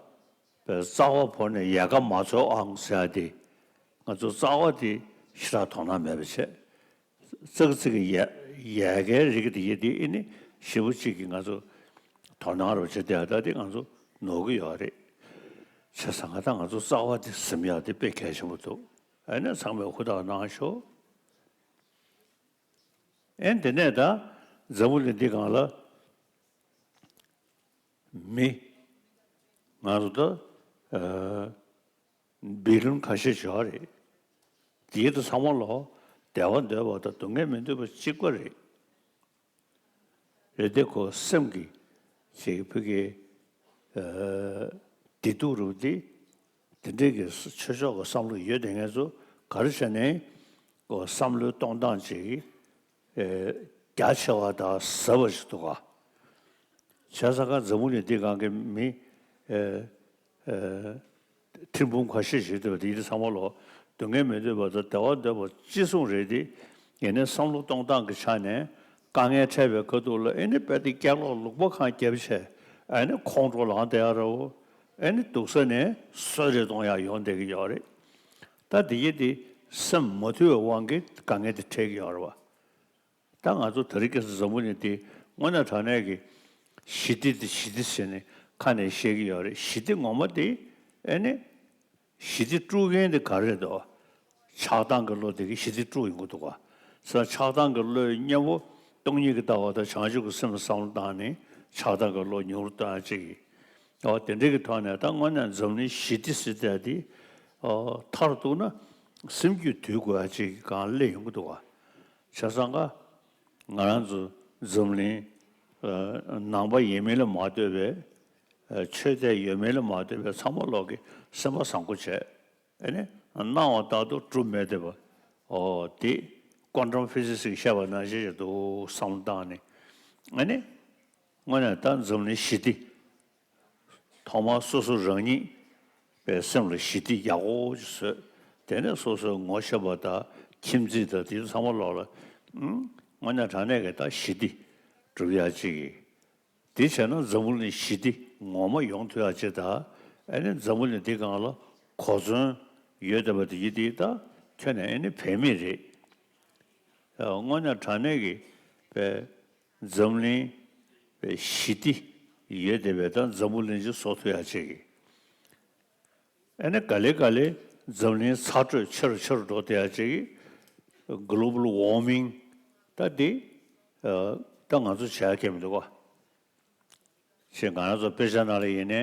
པའི་རྩ་བ་བོར་ནས་ཡལ་ག་མ་འཚོལ་ཨང་ཟེར་ཡ་དེ། ང་ཚོ་རྩ་བ་དེ་ཞེ་དྲག་དོ་སྣང་མེད་པ་བྱས། ཙག་ཙིག་གི་ཡལ་ཡལ་གའི་རིགས་དེ་ཡི་དེ་ཨེ་ནི་ཞེ་པོ་ཅིག་གིས་ང་ཚོ་དོ་སྣང་རོགས་བྱེད་བསྡད་ཡ་ད་དེ་ང་ཚོ་ནོར་གི་ཡོད་རེད། བྱས་ཙང་ང་ད་ང་ཚོ་རྩ་བ་དེ་ཟིན་ཡག་དེ་དཔེ་གལ་ཆེན་པོ་འདུག་ཨེ་ནི་ཚང་མས་ཧུར་ཐག་གནང་ཤོག་ཨེ་དེ་ནས་ད་འཛམ་བུ་གླིང་འདི་སྒང་ལ་མི་ང་ཚོ་ད་ཨ་བི་ལིན་ཁ་ཤས་ཡོད་རེད། དེའི་དུ་ཚང་མ་ལོ་བདེ་བ་འདོད་པ་དང་སྡུག་བསྔལ་མི་འདོད་པ་གཅིག་པ་རེད། རེད་དེ་ཁོ་སེམས་ཀྱི་ཅིག་ཕ་གི་ཨ་བདེ་སྡུག་རུ་དེ་དེ་འདྲའི་གི་ཆོས་ཕྱོགས་ཀྱི་བསམ་བློ་ཡོད་དེ་ངེད་ཚོ་ག་རེ་བྱས་ནས་ཁོ་བསམ་བློའི་གཏོང་སྟངས་ཅིག་ཨ་རྒྱ་ཆེ་བ་དང་ཟབ་པ་ཞིག་འདུག་ག་བྱས་ཙང་ཀ་འཛམ་བུ་གླིང་འདི་སྒང་གི་མི་ཨ་ཨ་ཁྲི་འབུམ་ཁ་ཤས་ཤིག་འདུག་དེ་ཚང་མ་ལོ་སྡུག་བསྔལ་མི་འདོད་པ་དང་བདེ་བ་འདོད་པ་ཅི་གསུང་རེད་དེ། ཡིན་ནའི་བསམ་བློ་གཏོང་སྟངས་ཀྱི་ཆ་ནས་དཀའ་ངལ་འཕྲད་པའི་ཁ་ཐུག་ལ་ཨེ་ནི་དཔེ་དེ་སྐྱག་ལོག་ལུག་པ་གང་བརྒྱབ་བྱས་ཨེ་ནི་ཁོང་ཁྲོ་ལངས་བསྡད་ཡ་ར་བོ། ཨེ་ནི་སྡུག་ས་ནས་གསོད་རེ་གཏོང་ཡ་ཡོང་བསྡད་ཀྱི་ཡོད་རེད། ད་དེ་ཡི་དེ་སེམས་མ་དུལ་བའི་དབང་གིས་དཀའ་ངལ་དེ་འཕྲད་ཀྱི་ཡོད་རེད་བ། ད་ང་ཚོ་དེ་རིང་ཁ་སང་འཛམ་བུ་གླིང་འདི་དངོས་གནས་དྲང་གནས་ཀྱི་ཞི་བདེ་འདི་ཞི་བདེ་ཟེར་ནས་ཁ་ནས་བཤད་ཀྱི་ཡོད་རེད། ཞི་བདེ་ངོ་མ་དེ་ཨེ་ནི་ཞི་བདེ་དཀྲུག་མཁན་དེ་ག་རེ་རེད་དོ། ཆགས་སྡང་གི་བློ་དེ་གིས་ཞི་བདེ་དཀྲུག་ཡོང་གི་འདུག་ག་ས་ཆགས་སྡང་གི་བློའི་གཉེན་པོ་སྟོང་ཉིད་ཀྱི་ལྟ་བ་དང་བྱང་ཆུབ་ཀྱི་སེམས་བསམ་བློ་བཏང་ནས་ཆགས་སྡང་གི་བློ་ཉུང་རུ་གཏོང་ཡ་གཅིག་གིས། ཨོ་དེ་འདྲ་གི་ཐོག་ནས་ད་དངོས་གནས་འཛམ་གླིང་ཞི་བདེ་ཟེར་ཡ་དེ་ཨོ་མཐར་གཏུགས་ན་སེམས་རྒྱུད་དུལ་དགོས་ཡ་གཅིག་གི་སྒང་སླེབས་ཡོང་གི་འདུག་ག་བྱས་ཙང་ཀ་ང་རང་ཚོ་འཛམ་གླིང་ཨ་ནང་པ་ཡིན་མིན་ལ་མ་ལྟོས་པའི་ཨ་ཆོས་དད་ཡོད་མིན་ལ་མ་ལྟོས་པའི་ཚང་མ་ལོག་གི་སེམས་པ་བཟང་པོ་བྱས། ཨ་ནི་སྣང་བ་ལྟར་དུ་གྲུབ་མེད་བསྡད་པ། ཨོ་དེ་ཀོན་ཊམ་ཕི་ཟི་སི་ཞིག་བཤད་པ་ནང་བཞིན་ཞིག་འདུག་བསམ་བློ་བཏང་ནས། ཨ་ནི་དངོས་གནས་ད་འཛམ་གླིང་ཞི་བདེ། ཐོག་མར་སོ་སོ་རང་ཉིད་པའི་སེམས་ལ་ཞི་བདེ་ཡག་པོ་ཅིག་བཟོས། དེ་ནས་སོ་སོའི་ངོ་ཤེས་པ་དང་ཁྱིམ་མཚེས་དང་དེ་ཚང་མ་ལོག་ལ་ཨང་དངོས་གནས་དྲང་གནས་ཀྱི་ད་ཞི་བདེ་སྒྲུབ་ཡག་ཅིག་གིས། དེ་བྱས་ན་འཛམ་བུ་གླིང་ཞི་བདེ་ངོ་མ་ཡོང་ཐུབ་ཡག་ཅིག་དང་། ཨ་ནི་འཛམ་བུ་གླིང་འདི་སྒང་ལ་གོ་མཚོན་ཡོད་བསྡད་པ་དེ་ཡིན་དེ་ད་ཁྱོན་ནས་ཨ་ནི་བེད་མེད་རེད། དངོས་གནས་དྲང་གནས་ཀྱི་པའི་འཛམ་གླིང་པའི་ཞི་བདེ་ཡོད་བསྡད་པའི་ད་འཛམ་བུ་གླིང་ཅིག་བཟོ་ཐུབ་ཡག་ཅིག་གིས། ཨ་ནི་ག་ལེ་ག་ལེ་འཛམ་གླིང་ཚ་དྲོད་ཆེ་རུ་ཆེ་རུ་འགྲོ་བསྡད་ཡག་ཅིག་གིས། གྷི་ལོ་བལ་ཝར་མིང་ད་འདི་ཨ་ད་ང་ཚོ་བྱེད་ཡག་གི་མི་འདུག་ག་ཞེས་ང་རང་ཚོ་དཔེ་ཆ་ནང་ལ་ཡིན་ནའི་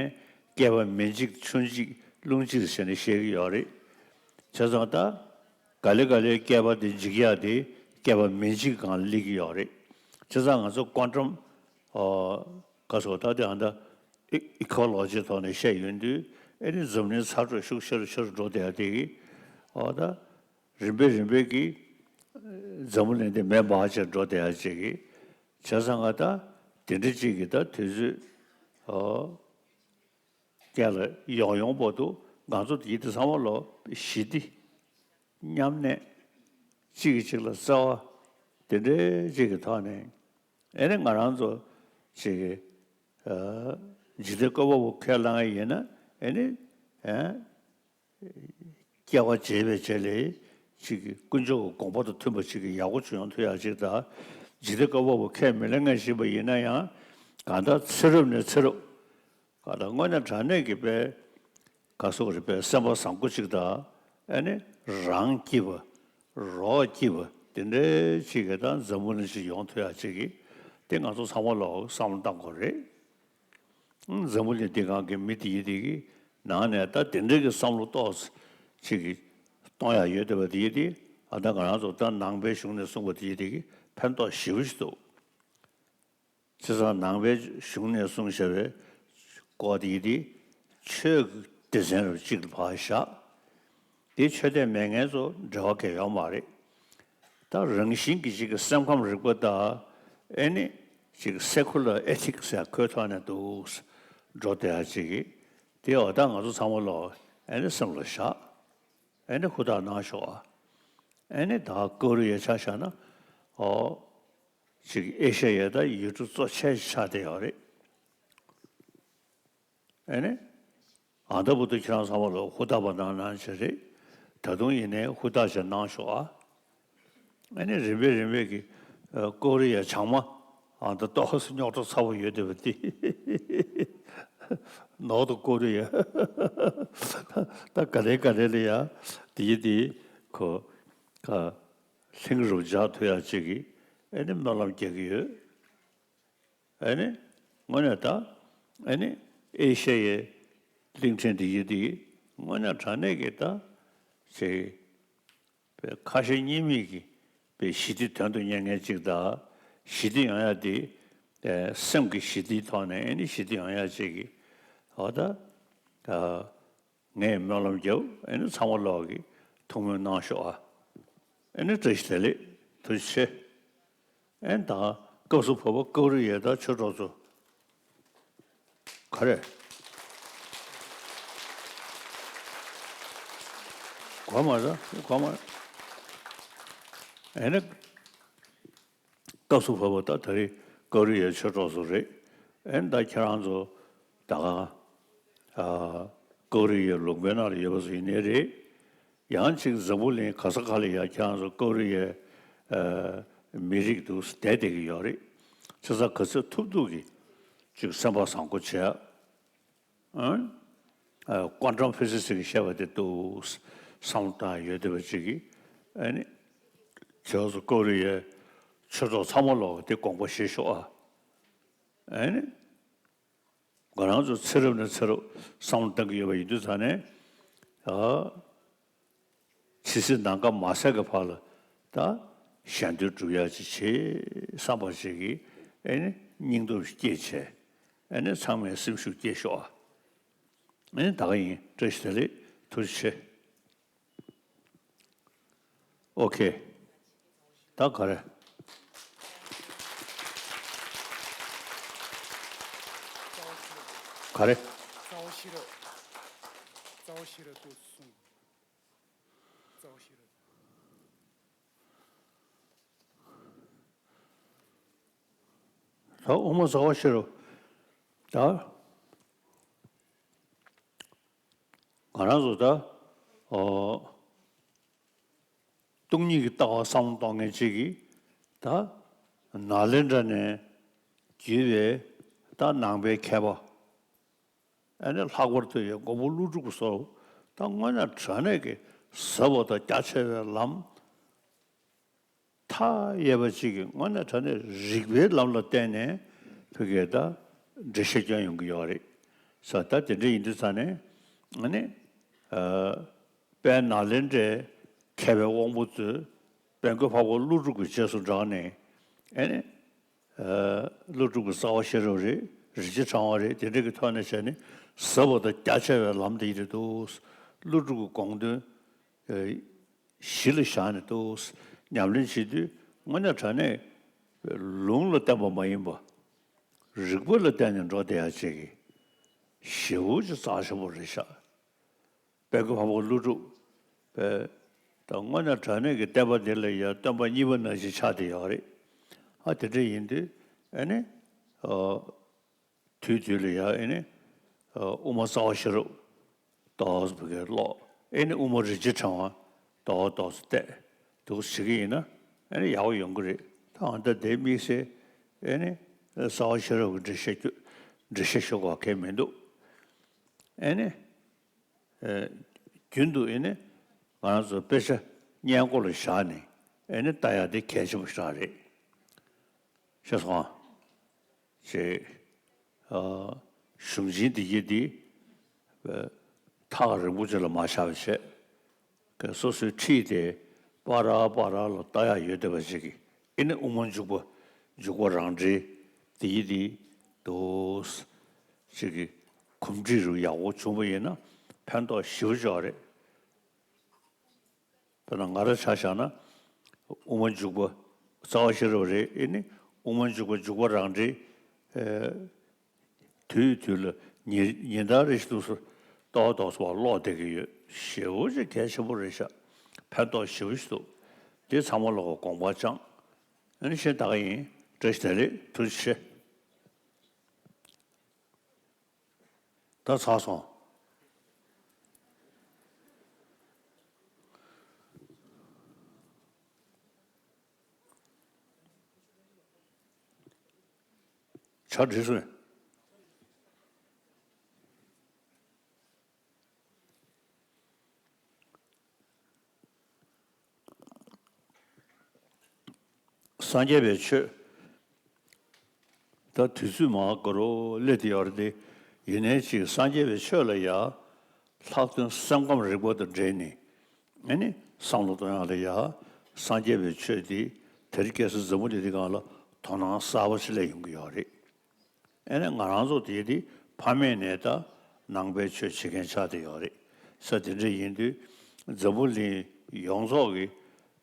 བསྐལ་པ་མེ་འཇིག་ཆུ་འཇིག་རླུང་འཇིག་ཟེར་ནས་བཤད་ཀྱི་ཡོད་རེད། བྱས་ཙང་ད་ག་ལེ་ག་ལེ་བསྐལ་པ་འདི་འཇིག་ཡག་དེ་བསྐལ་པ་མེ་འཇིག་སྒང་སླེབས་ཀྱི་ཡོད་རེད། བྱས་ཙང་ང་ཚོ་ཀོན་ཊམ་ག་སོགས་ད་དེ་ཨ་ད་ཨི་ཁོ་ལོ་ཇི་ཐོག་ནས་བཤད་ཡོང་དུས་ཨེ་ནི་འཛམ་གླིང་ཚ་དྲོད་ཤུགས་ཆེ་རུ་ཆེ་རུ་འགྲོ་བསྡད་ཡ་དེ་གི་ཨོ་ད་རིམ་པས་རིམ་པས་ཀྱི་འཛམ་བུ་གླིང་འདི་མེ་འབར་བྱས་འགྲོ་བསྡད་ཡ་ཅིག་གི་བྱས་ཙང་ང་ད་དེ་འདྲ་ཅིག་གི་ད་དུས་ཚོད་ཨོ། རྐྱེན་ལ་ཡོང་ཡོང་བར་དུ་ང་ཚོ་ཡིད་དུ་ཚང་མ་ལོ་ཞི་བདེ་མཉམ་གནས་གཅིག་གིས་གཅིག་ལ་བརྩེ་བ་དེ་འདྲའི་གཅིག་གི་ཐོག་ནས་ཨེ་ནི་ང་རང་ཚོ་གཅིག་གི་འཇིག་རྟེན་བཀོད་པ་པོ་ཁས་བླངས་ཡིན་ན་ཨེ་ནི་ཨེ་སྐྱེ་བ་བརྗེས་པའི་རྗེས་ལ་གཅིག་གི་དཀོན་མཆོག་གི་དགོངས་པ་དང་མཐུན་པ་གཅིག་གི་ཡག་པོ་བྱུང་ཡོང་ཐུབ་ཡག་གཅིག་དང་འཇིག་རྟེན་བཀོད་པ་པོ་ཁས་མི་ལེན་མཁན་ཞིག་ཡིན་པ་ཡིན་ན་ཡང་གང་ལྟར་ཚེ་རབས་ནས་ཚེ་རབས། ག་ད་དངོས་གནས་དྲང་གནས་ཀྱི་དཔེ་ག་སོགས་རེད་པས་སེམས་པ་བཟང་པོ་ཅིག་དང་ཨ་ནི་རང་སྐྱིད་པ་རོགས་སྐྱིད་པ་དེ་འདྲའི་ཅིག་གི་དང་འཛམ་བུ་གླིང་ཞིག་ཡོང་ཐུབ་ཡག་ཅིག་གི་དེ་ང་ཚོ་ཚང་མ་ལོག་བསམ་བློ་བཏང་དགོས་རེད། འཛམ་བུ་གླིང་འདི་སྒང་གི་མི་དེ་ཡི་དེ་གི་ནང་ནས་ད་དེ་འདྲའི་གི་བསམ་བློ་ཏོག་ཙམ་ཅིག་གི་གཏོང་ཡག་ཡོད་བསྡད་པ་དེ་ཡི་དེ་ཨ་ད་ང་རང་ཚོ་ད་ནང་པའི་གཞུང་ནས་གསུངས་པ་དེ་ཡི་དེ་གི་ཕན་ཐོགས་ཞེ་པོ་ཞིག་འདུག་བྱས་ཙང་ནང་པའི་གཞུང་ནས་གསུངས་བཞག་པའི་སྐོར་དེ་ཡི་དེ་ཆོས་ཀྱི་སྡེ་ཚན་རུ་གཅིག་ལ་ཕར་བཞག་དེ་ཆོས་དད་མེད་མཁན་ཚོ་འབྲེལ་བ་གང་ཡང་ཡོད་མ་རེད། ད་རང་བཞིན་གྱི་གཅིག་གི་སེམས་ཁམས་རིག་པ་དང་ཨེ་ནི་གཅིག་སེ་ཁུ་ལར་ཨེ་ཐིག་སི་ཟེར་ཁོའི་ཐོག་ནས་འདུག་འགྲོ་བསྡད་ཡག་ཅིག་གི་དེ་འོ་ད་ང་ཚོ་ཚང་མ་ལོ་ཨེ་ནི་སེམས་ལ་བཞག་ཨེ་ནི་ཧུར་ཐག་གནང་ཤོག་ཨ། ཨེ་ནི་ད་ཀོ་རི་ཡའི་ཆ་བཞག་ན་ཨོ། ཅིག་ཨེ་ཤ་ཡའི་ད་ཡུལ་གྲུ་གཙོ་ཆེ་ཆགས་བསྡད་ཡོད་རེད། ཨ་ནི། ཨ་ད་བུ་དུ་ཁྱེད་རང་ཚང་མ་ལ་ཧུར་ཐག་པ་གནང་གནང་བྱས་རེད། ད་དུང་ཡིན་ནའི་ཧུར་ཐག་བྱས་གནང་ཤོག་ཨ། ཨ་ནི་རིམ་པས་རིམ་པས་ཀྱི་ཨ་ཀོ་རི་ཡ་བྱང་མ་ཨ་ད་ཏོག་ཙམ་རྙོག་དྲ་ཚ་པོ་ཡོད་བསྡད་པ་དེ། ནོར་དུ་ཀོ་རི་ཡ། ད་ག་རེ་ག་རེ་ལ་ཡ་དེ་ཡི་དེ་ཁོ་ཁ་ལྷིང་རུ་འཇགས་ཐུབ་ཡ་ཅིག་གི་ཨ་ནི་སྨོན་ལམ་རྒྱག་གི་ཡོད། ཨ་ནི། དངོས་གནས་ད། ཨ་ནི། ཨེ་ཤ་ཡའི་གླིང་ཕྲན་འདི་ཡི་འདི། དངོས་གནས་དྲང་གནས་ཀྱི་ད། ཅེ། པའི་ཁ་ཞེ་གཉིས་མེད་ཀྱི། པའི་ཞི་བདེ་དོན་དུ་གཉེར་མཁན་ཅིག་ད། ཞི་བདེ་ཡོང་ཡ་འདི། ཨེ་སེམས་ཀྱི་ཞི་བདེའི་ཐོག་ནས་ཨ་ནི་ཞི་བདེ་ཡོང་ཡ་ཅིག་གི། འོ་ད། ཨ། ངས་སྨོན་ལམ་རྒྱབ་ཨེ་ནི་ཚང་མ་ལོག་གི་ཐུགས་སྨོན་གནང་ཤོག་ཨ། ཨེ་ནི་བཀྲ་ཤིས་བདེ་ལེགས་ཐུགས་རྗེ་ཆེ། ཨེ་ནི་ད་སྐབས་སུ་བབ་པ་ཀོ་རི་ཡའི་ད་ཆོས་གྲོགས་ཚོ། ག་རེ། གོ་མ་ར་གོ་མ་ར། ཨེ་ནི། སྐབས་སུ་བབ་པ་ད་ད་རེས་ཀོ་རི་ཡའི་ཆོས་གྲོགས་ཚོ་རེད། ཨེ་ད་ཁྱེད་རང་ཚོ་ད་ག་ཨ་ཀོ་རི་ཡའི་ལུང་པའི་ནང་ལ་ཡོད་པ་ཚོ་ཡིན་ནའི་རེད། ཡང་གཅིག་འཛམ་བུ་གླིང་ག་ས་ག་ལ་ཡང་ཁྱེད་རང་ཚོ་ཀོ་རི་ཡའི་ཨ་མི་རིགས་འདུག་བསྡད་བསྡད་ཀྱི་ཡོད་རེད། བྱས་ཙང་ག་ཚོད་ཐུབ་ཐུབ་ཀྱིས་ཅིག་སེམས་པ་བཟང་པོ་བྱས། ཨ། ཨ། ཀོན་ཊམ་ཕི་སི་སི་ཟེར་གྱི་བཤད་པ་དེ་འདུག་བསམ་བློ་བཏང་ཡོད་བསྡད་པ་ཅིག་གིས། ཨ་ནི། ཇོ་སུ་ཀོ་རི་ཡའི་ཆོས་གྲོགས་ཚང་མ་ལོག་དེ་དགོངས་པ་བཞེས་ཤོག་ཨ། ཨ་ནི། ང་རང་ཚོ་ཚེ་རབས་ནས་ཚེ་རབས་བསམ་བློ་བཏང་གི་ཡོད་པ་ཡིན་དུས་ཙང་ནས། ཨ། ཇི་སྲིད་ནམ་མཁའ་མ་ཟད་ཀྱི་བར་ལ་ད་གཞན་དོན་སྒྲུབ་ཡག་ཅིག་བྱེད་བསམ་པ་ཞིག་གིས་ཨེ་ནི་སྙིང་སྟོབས་ཤིག་སྐྱེས་བྱས་ཨེ་ནི་ཚང་མས་སེམས་ཤུགས་སྐྱེད་ཤོག་ཨ། ཨེ་ནི་ད་ག་ཡིན། བཀྲ་ཤིས་བདེ་ལེགས། ཐུགས་རྗེ་ཆེ། ཨོ་ཁེ། ད་ག་རེ། ག་རེ། རྩ་བ་ཤེས་རབ། རྩ་བ་ཤེས་རབ་ཏུ་གསུངས། རྩ་བ་ཤེས་རབ། ད་དབུ་མ་རྩ་བ་ཤེས་རབ། ད་ང་རང་ཚོ་ད་ཨོ། སྟོང་ཉིད་ཀྱི་ལྟ་བ་བསམ་བློ་གཏོང་མཁན་ཅིག་གིས་ད་ནཱ་ལེནྡྲ་ནས་བརྒྱུད་པའི་ད་ནང་པའི་མཁས་པ། ཨ་ནི་ལྷག་པར་དུ་ཡང་མགོན་པོ་ཀླུ་སྒྲུབ་སོགས་ད་དངོས་གནས་དྲང་གནས་ཀྱི་ཟབ་པ་དང་རྒྱ་ཆེ་བའི་ལམ་མཐའ་ཡས་པ་ཅིག་གིས་དངོས་གནས་དྲང་གནས་རིགས་པའི་ལམ་ལ་བརྟེན་ནས་ཕ་གིར་ད་འགྲེལ་བཤད་སྐྱོན་ཡོང་གི་ཡོད་རེད། ས་ད་དེ་འདྲ་ཡིན་དུས་ཙང་ནས་ཨ་ནི་ཨ་དཔལ་ནཱ་ལེནྡྲའི་མཁས་པའི་དབང་པོ་ཚོས་དཔལ་མགོན་འཕགས་པ་ཀླུ་སྒྲུབ་ཀྱི་རྗེས་སུ་འབྲངས་ནས་ཨ་ནི། ཀླུ་སྒྲུབ་ཀྱི་རྩ་བ་ཤེས་རབ་རེད། རིན་ཆེན་ཕྲེང་བ་རེད། དེ་འདྲ་གི་ཐོག་ནས་བྱས་ནས་ཟབ་པ་དང་རྒྱ་ཆེ་བའི་ལམ་དེ་ཡིན་དུས། ཀླུ་སྒྲུབ་ཀྱི་དགོངས་དོན་གཞི་ལ་བཞག་ནས་འདུག་ཉམས་ལེན་བྱེད་དུས། དངོས་གནས་དྲང་གནས་ལུང་ལ་བརྟེན་པ་མ་ཡིན་པ། རིགས་པ་ལ་བརྟེན་ནས་འགྲོ་བསྡད་ཡ་ཅིག་གི་ཞེ་པོ་ཅིག་རྩ་ཆེན་པོ་རེད་ཤག་དཔལ་མགོན་འཕགས་པ་ཀླུ་སྒྲུབ་པས་ད་དངོས་གནས་དྲང་གནས་ཀྱི་བསྟན་པ་འདི་ལ་ཡ་སྟོན་པ་གཉིས་པ་ནང་བཞིན་ཆགས་བསྡད་ཡོད་རེད། ཨ་དེ་འདྲ་ཡིན་དུས་ཨ་ནི། ཨ། དུས་དུས་ལ་ཡ་ཨེ་ནི། ཨ། དབུ་མ་རྩ་བ་ཤེས་རབ་ཏོག་ཙམ་བོད་སྐད་ཀློག་ཨེ་ནི་དབུ་མ་རིན་ཆེན་ཕྲེང་བ་ཏོག་ཏོག་ཙམ་བལྟས་འདུག་བྱེད་ཀྱི་ཡིན་ན་ཨེ་ནི་ཡག་པོ་ཡོང་གི་རེད། ད་ཨ་ད་དེ་དམིགས་བསལ་ཨེ་ནི་རྩ་བ་ཤེས་རབ་ཀྱི་འགྲེལ་བཤད་རྒྱུ་འགྲེལ་བཤད་ཞུ་དགོས་གལ་མི་འདུག་ཨེ་ནི། ཨེ། རྒྱུན་དུ་ཨེ་ནི་ང་རང་ཚོ་དཔེ་ཆ་སྔས་མགོ་ལ་བཞག་ནས་ཨེ་ནི་ལྟ་ཡག་དེ་གལ་ཆེན་པོ་ཞིག་རང་རེད། ཤེས་སོང་ཨ། ཅེས། ཨ། གཞུང་ཆེན་འདི་གྱད་འདི། ཨ། ཐག་རིང་པོ་ཅིག་ལ་མ་བཞག་པ་བྱས། སོ་སོའི་འཁྲིས་དེ་པ་ར་པ་ར་ལ་ལྟ་ཡག་ཡོད་བསྡད་པ་ཅིག་གིས་ཨེ་ནི་དབུ་མ་འཇུག་པ་འཇུག་པ་རང་འགྲེལ་འདི་གྱད་འདི་འདུག་ཅིག་གི་གོམས་འདྲིས་རུ་ཡག་པོ་བྱུང་བ་ཡིན་ན་ཕན་ཐོགས་ཞེ་པོ་ཅིག་ཡོད་རེད། དཔེར་ན་ང་རང་ཆ་བཞག་ན། དབུ་མ་འཇུག་པ་རྩ་བ་ཤེས་རབ་རེད། ཨེ་ནི་དབུ་མ་འཇུག་པ་འཇུག་པ་རང་འགྲེལ། ཨེ། དུས་དུས་ལ་ཉིན་ཉིན་ལྟར་རེ་བཞིན་དུ་ཏོག་ཏོག་ཙམ་ཀློག་བསྡད་ཀྱི་ཡོད། ཞེ་པོ་ཅིག་གལ་ཆེན་པོ་རེད་ཤག་ཕན་ཐོགས་ཞེ་པོ་ཅིག་འདུག་འདི་ཚང་མ་ལ་དགོངས་པ་བཅངས། ཨེ་ནི་བཤད་ད་ག་ཡིན། བཀྲ་ཤིས་བདེ་ལེགས། ཐུགས་རྗེ་ཆེ། ད་ཚར་སོང་། ཇ་འདྲིས་སོང་། སངས་རྒྱས་པའི་ཆོས། ད་དུས་ཚོད་མང་ག་རོ་སླེབས་ཏེ་ཡོད་རེད་དེ། ཡིན་ནའི་ཅིག་སངས་རྒྱས་པའི་ཆོས་ལ་ཡ། ལྷག་དོན་སེམས་ཁམས་རིག་པ་དང་འབྲེལ་ནས། ཨེ་ནི་བསམ་བློ་གཏོང་ཡག་ལ་ཡ། སངས་རྒྱས་པའི་ཆོས་འདི་དེ་རིང་ཁ་སང་འཛམ་བུ་གླིང་འདི་སྒང་ལ་དོ་སྣང་གསར་པ་ཞིག་སླེབས་ཡོང་གི་ཡོད་རེད། ཨེ་ནས་ང་རང་ཚོ་དེ་དེ་ཕ་མེས་ནས་ད་ནང་པའི་ཆོས་བྱེད་མཁན་ཆགས་བསྡད་ཡོད་རེད། ས་དེ་འདྲ་ཡིན་དུས་འཛམ་བུ་གླིང་ཡོངས་རྫོགས་ཀྱི་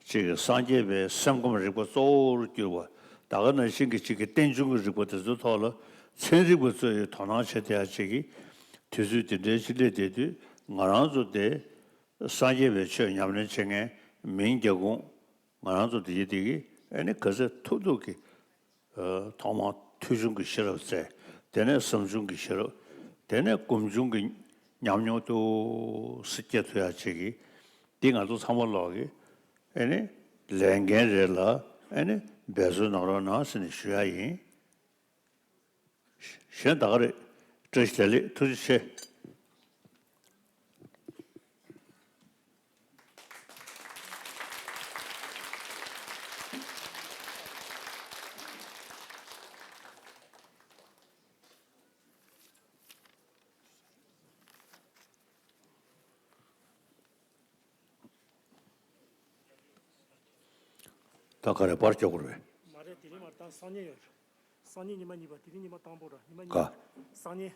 གཅིག་གི་སངས་རྒྱས་པའི་སེམས་ཁམས་རིག་པ་གཙོ་བོར་གྱུར་པ། ད་ག་ནང་བཞིན་གྱི་གཅིག་གི་རྟེན་འབྱུང་གི་རིག་པ་དེ་ཚོའི་ཐོག་ལ་ཚན་རིག་པ་ཚོས་དོ་སྣང་བྱེད་བསྡད་ཡ་གཅིག་གི་དུས་ཚོད་དེ་འདྲའི་ཅིག་སླེབས་བསྡད་དུས། ང་རང་ཚོ་དེ་སངས་རྒྱས་པའི་ཆོས་ཉམས་ལེན་བྱེད་མཁན་མིང་རྒྱ་ཁུངས། ང་རང་ཚོ་དེ་གི་དེ་གི་ཨེ་ནི་ག་ཚོད་ཐུབ་ཐུབ་ཀྱི་ཨ། ཐོག་མར་ཐོས་བྱུང་གི་ཤེས་རབ་བཙལ། དེ་ནས་བསམ་བྱུང་གི་ཤེས་རབ། དེ་ནས་སྒོམ་བྱུང་གི་ཉམས་མྱོང་ཏོག་ཙམ་སྐྱེ་ཐུབ་ཡ་ཅིག་གི། འདི་ང་ཚོ་ཚང་མ་ལོག་གི་ཨེ་ནི་ལས་འགན་རེད་ལ། ཨེ་ནི་འབད་བརྩོན་གནང་རོགས་གནང་ཟེར་ནས་ཞུ་ཡ་ཡིན། གཞན་ད་ག་རེད། བཀྲ་ཤིས་བདེ་ལེགས། ཐུགས་རྗེ་ཆེ། ད་ག་རེ་པར་སྐྱོར་དགོས་རེད། མ་རེད། དེ་རིང་མ་ད་སང་ཉིན་ཡོད་རེད། སང་ཉིན་ཉི་མ་གཉིས་པ། དེ་རིང་ཉི་མ་དང་པོ་རེད། ཉི་མ་གཉིས་པ། ག་སང་ཉིན།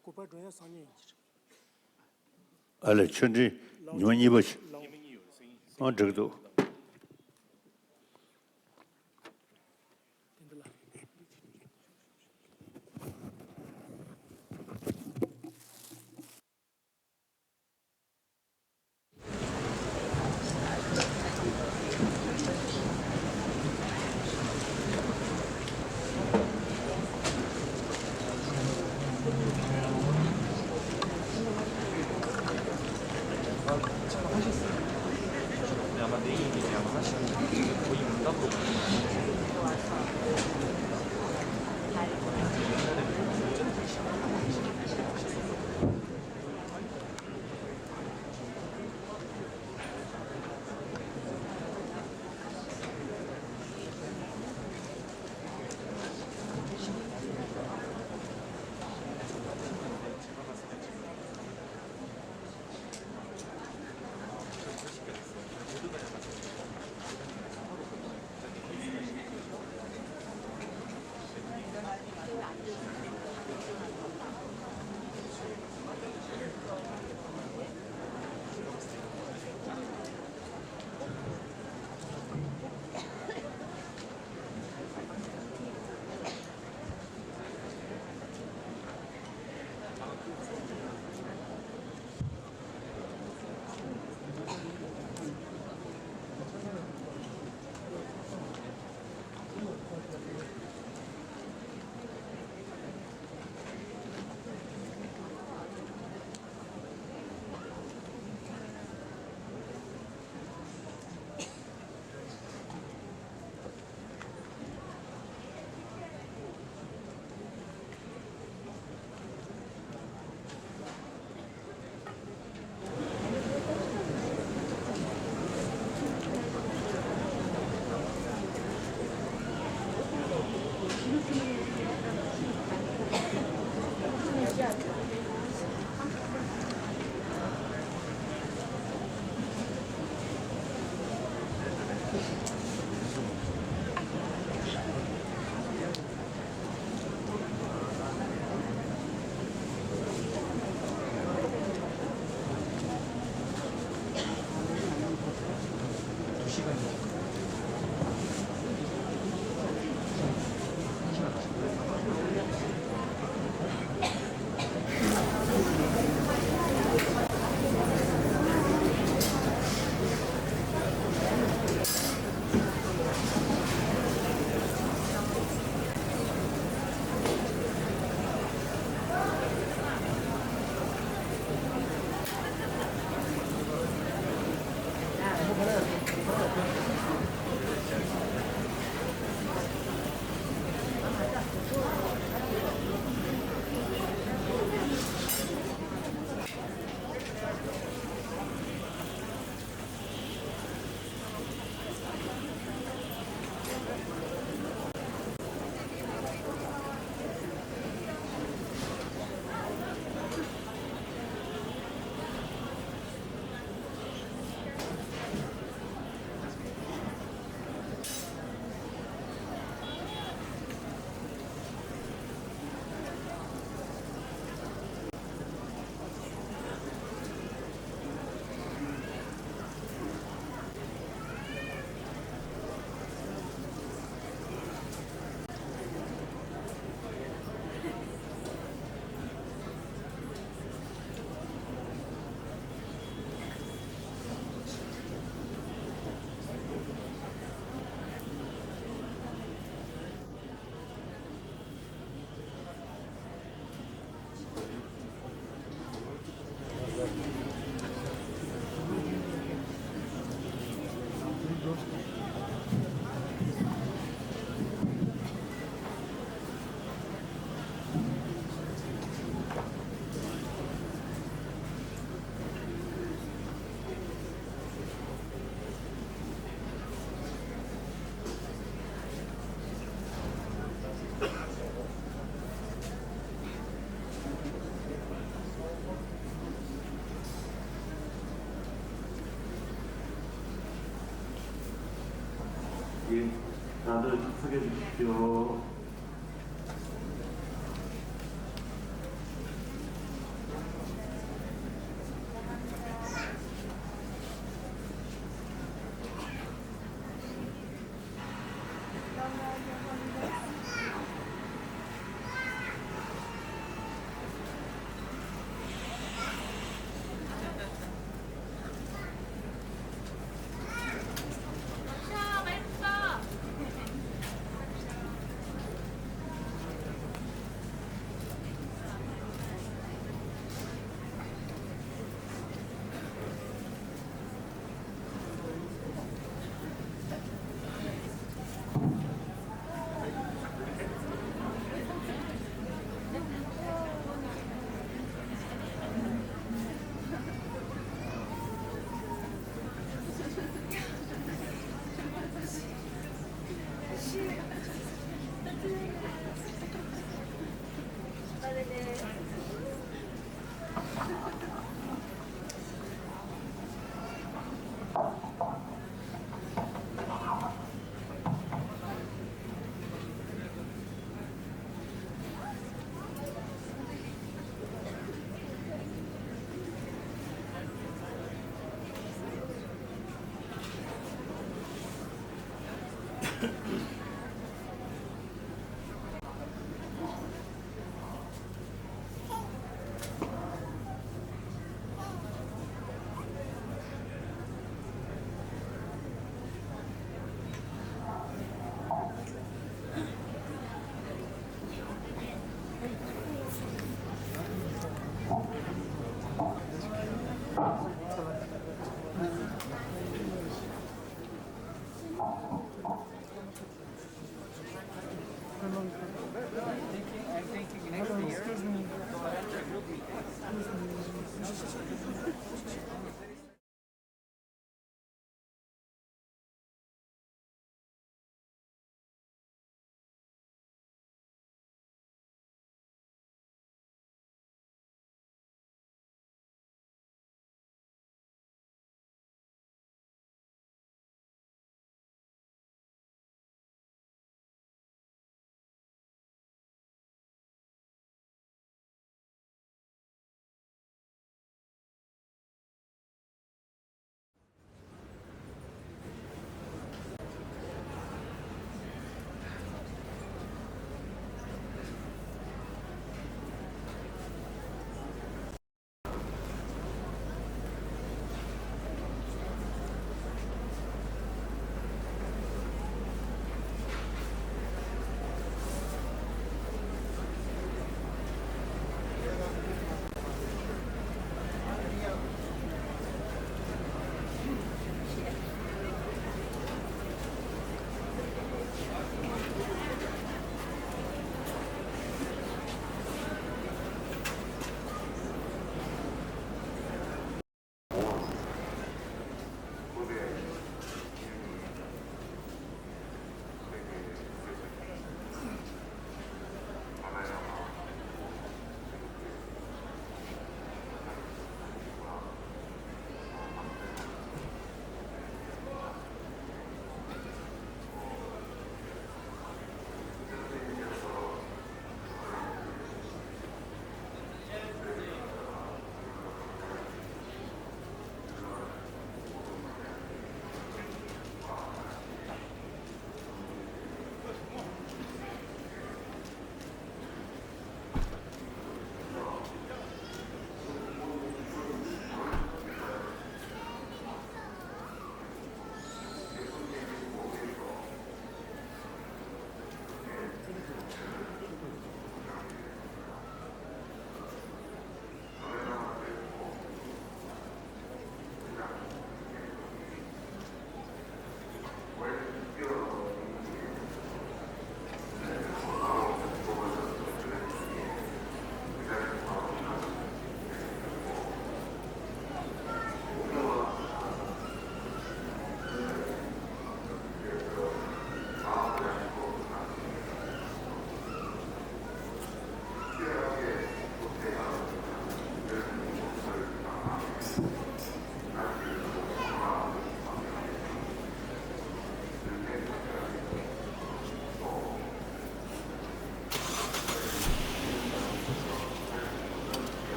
དགུ་པ་སྒྲོན་ཡ་སང་ཉིན་ཡིན་གྱི་རེད། ཨ་ལས་ཆོས་འབྲེལ་ཉི་མ་གཉིས་པ་ཞིག་ཨ་འགྲིག་འདུག་དེ་འདི་ལ། ཡིན། ད་ལྟ་ཚིག་གི་ཞུ།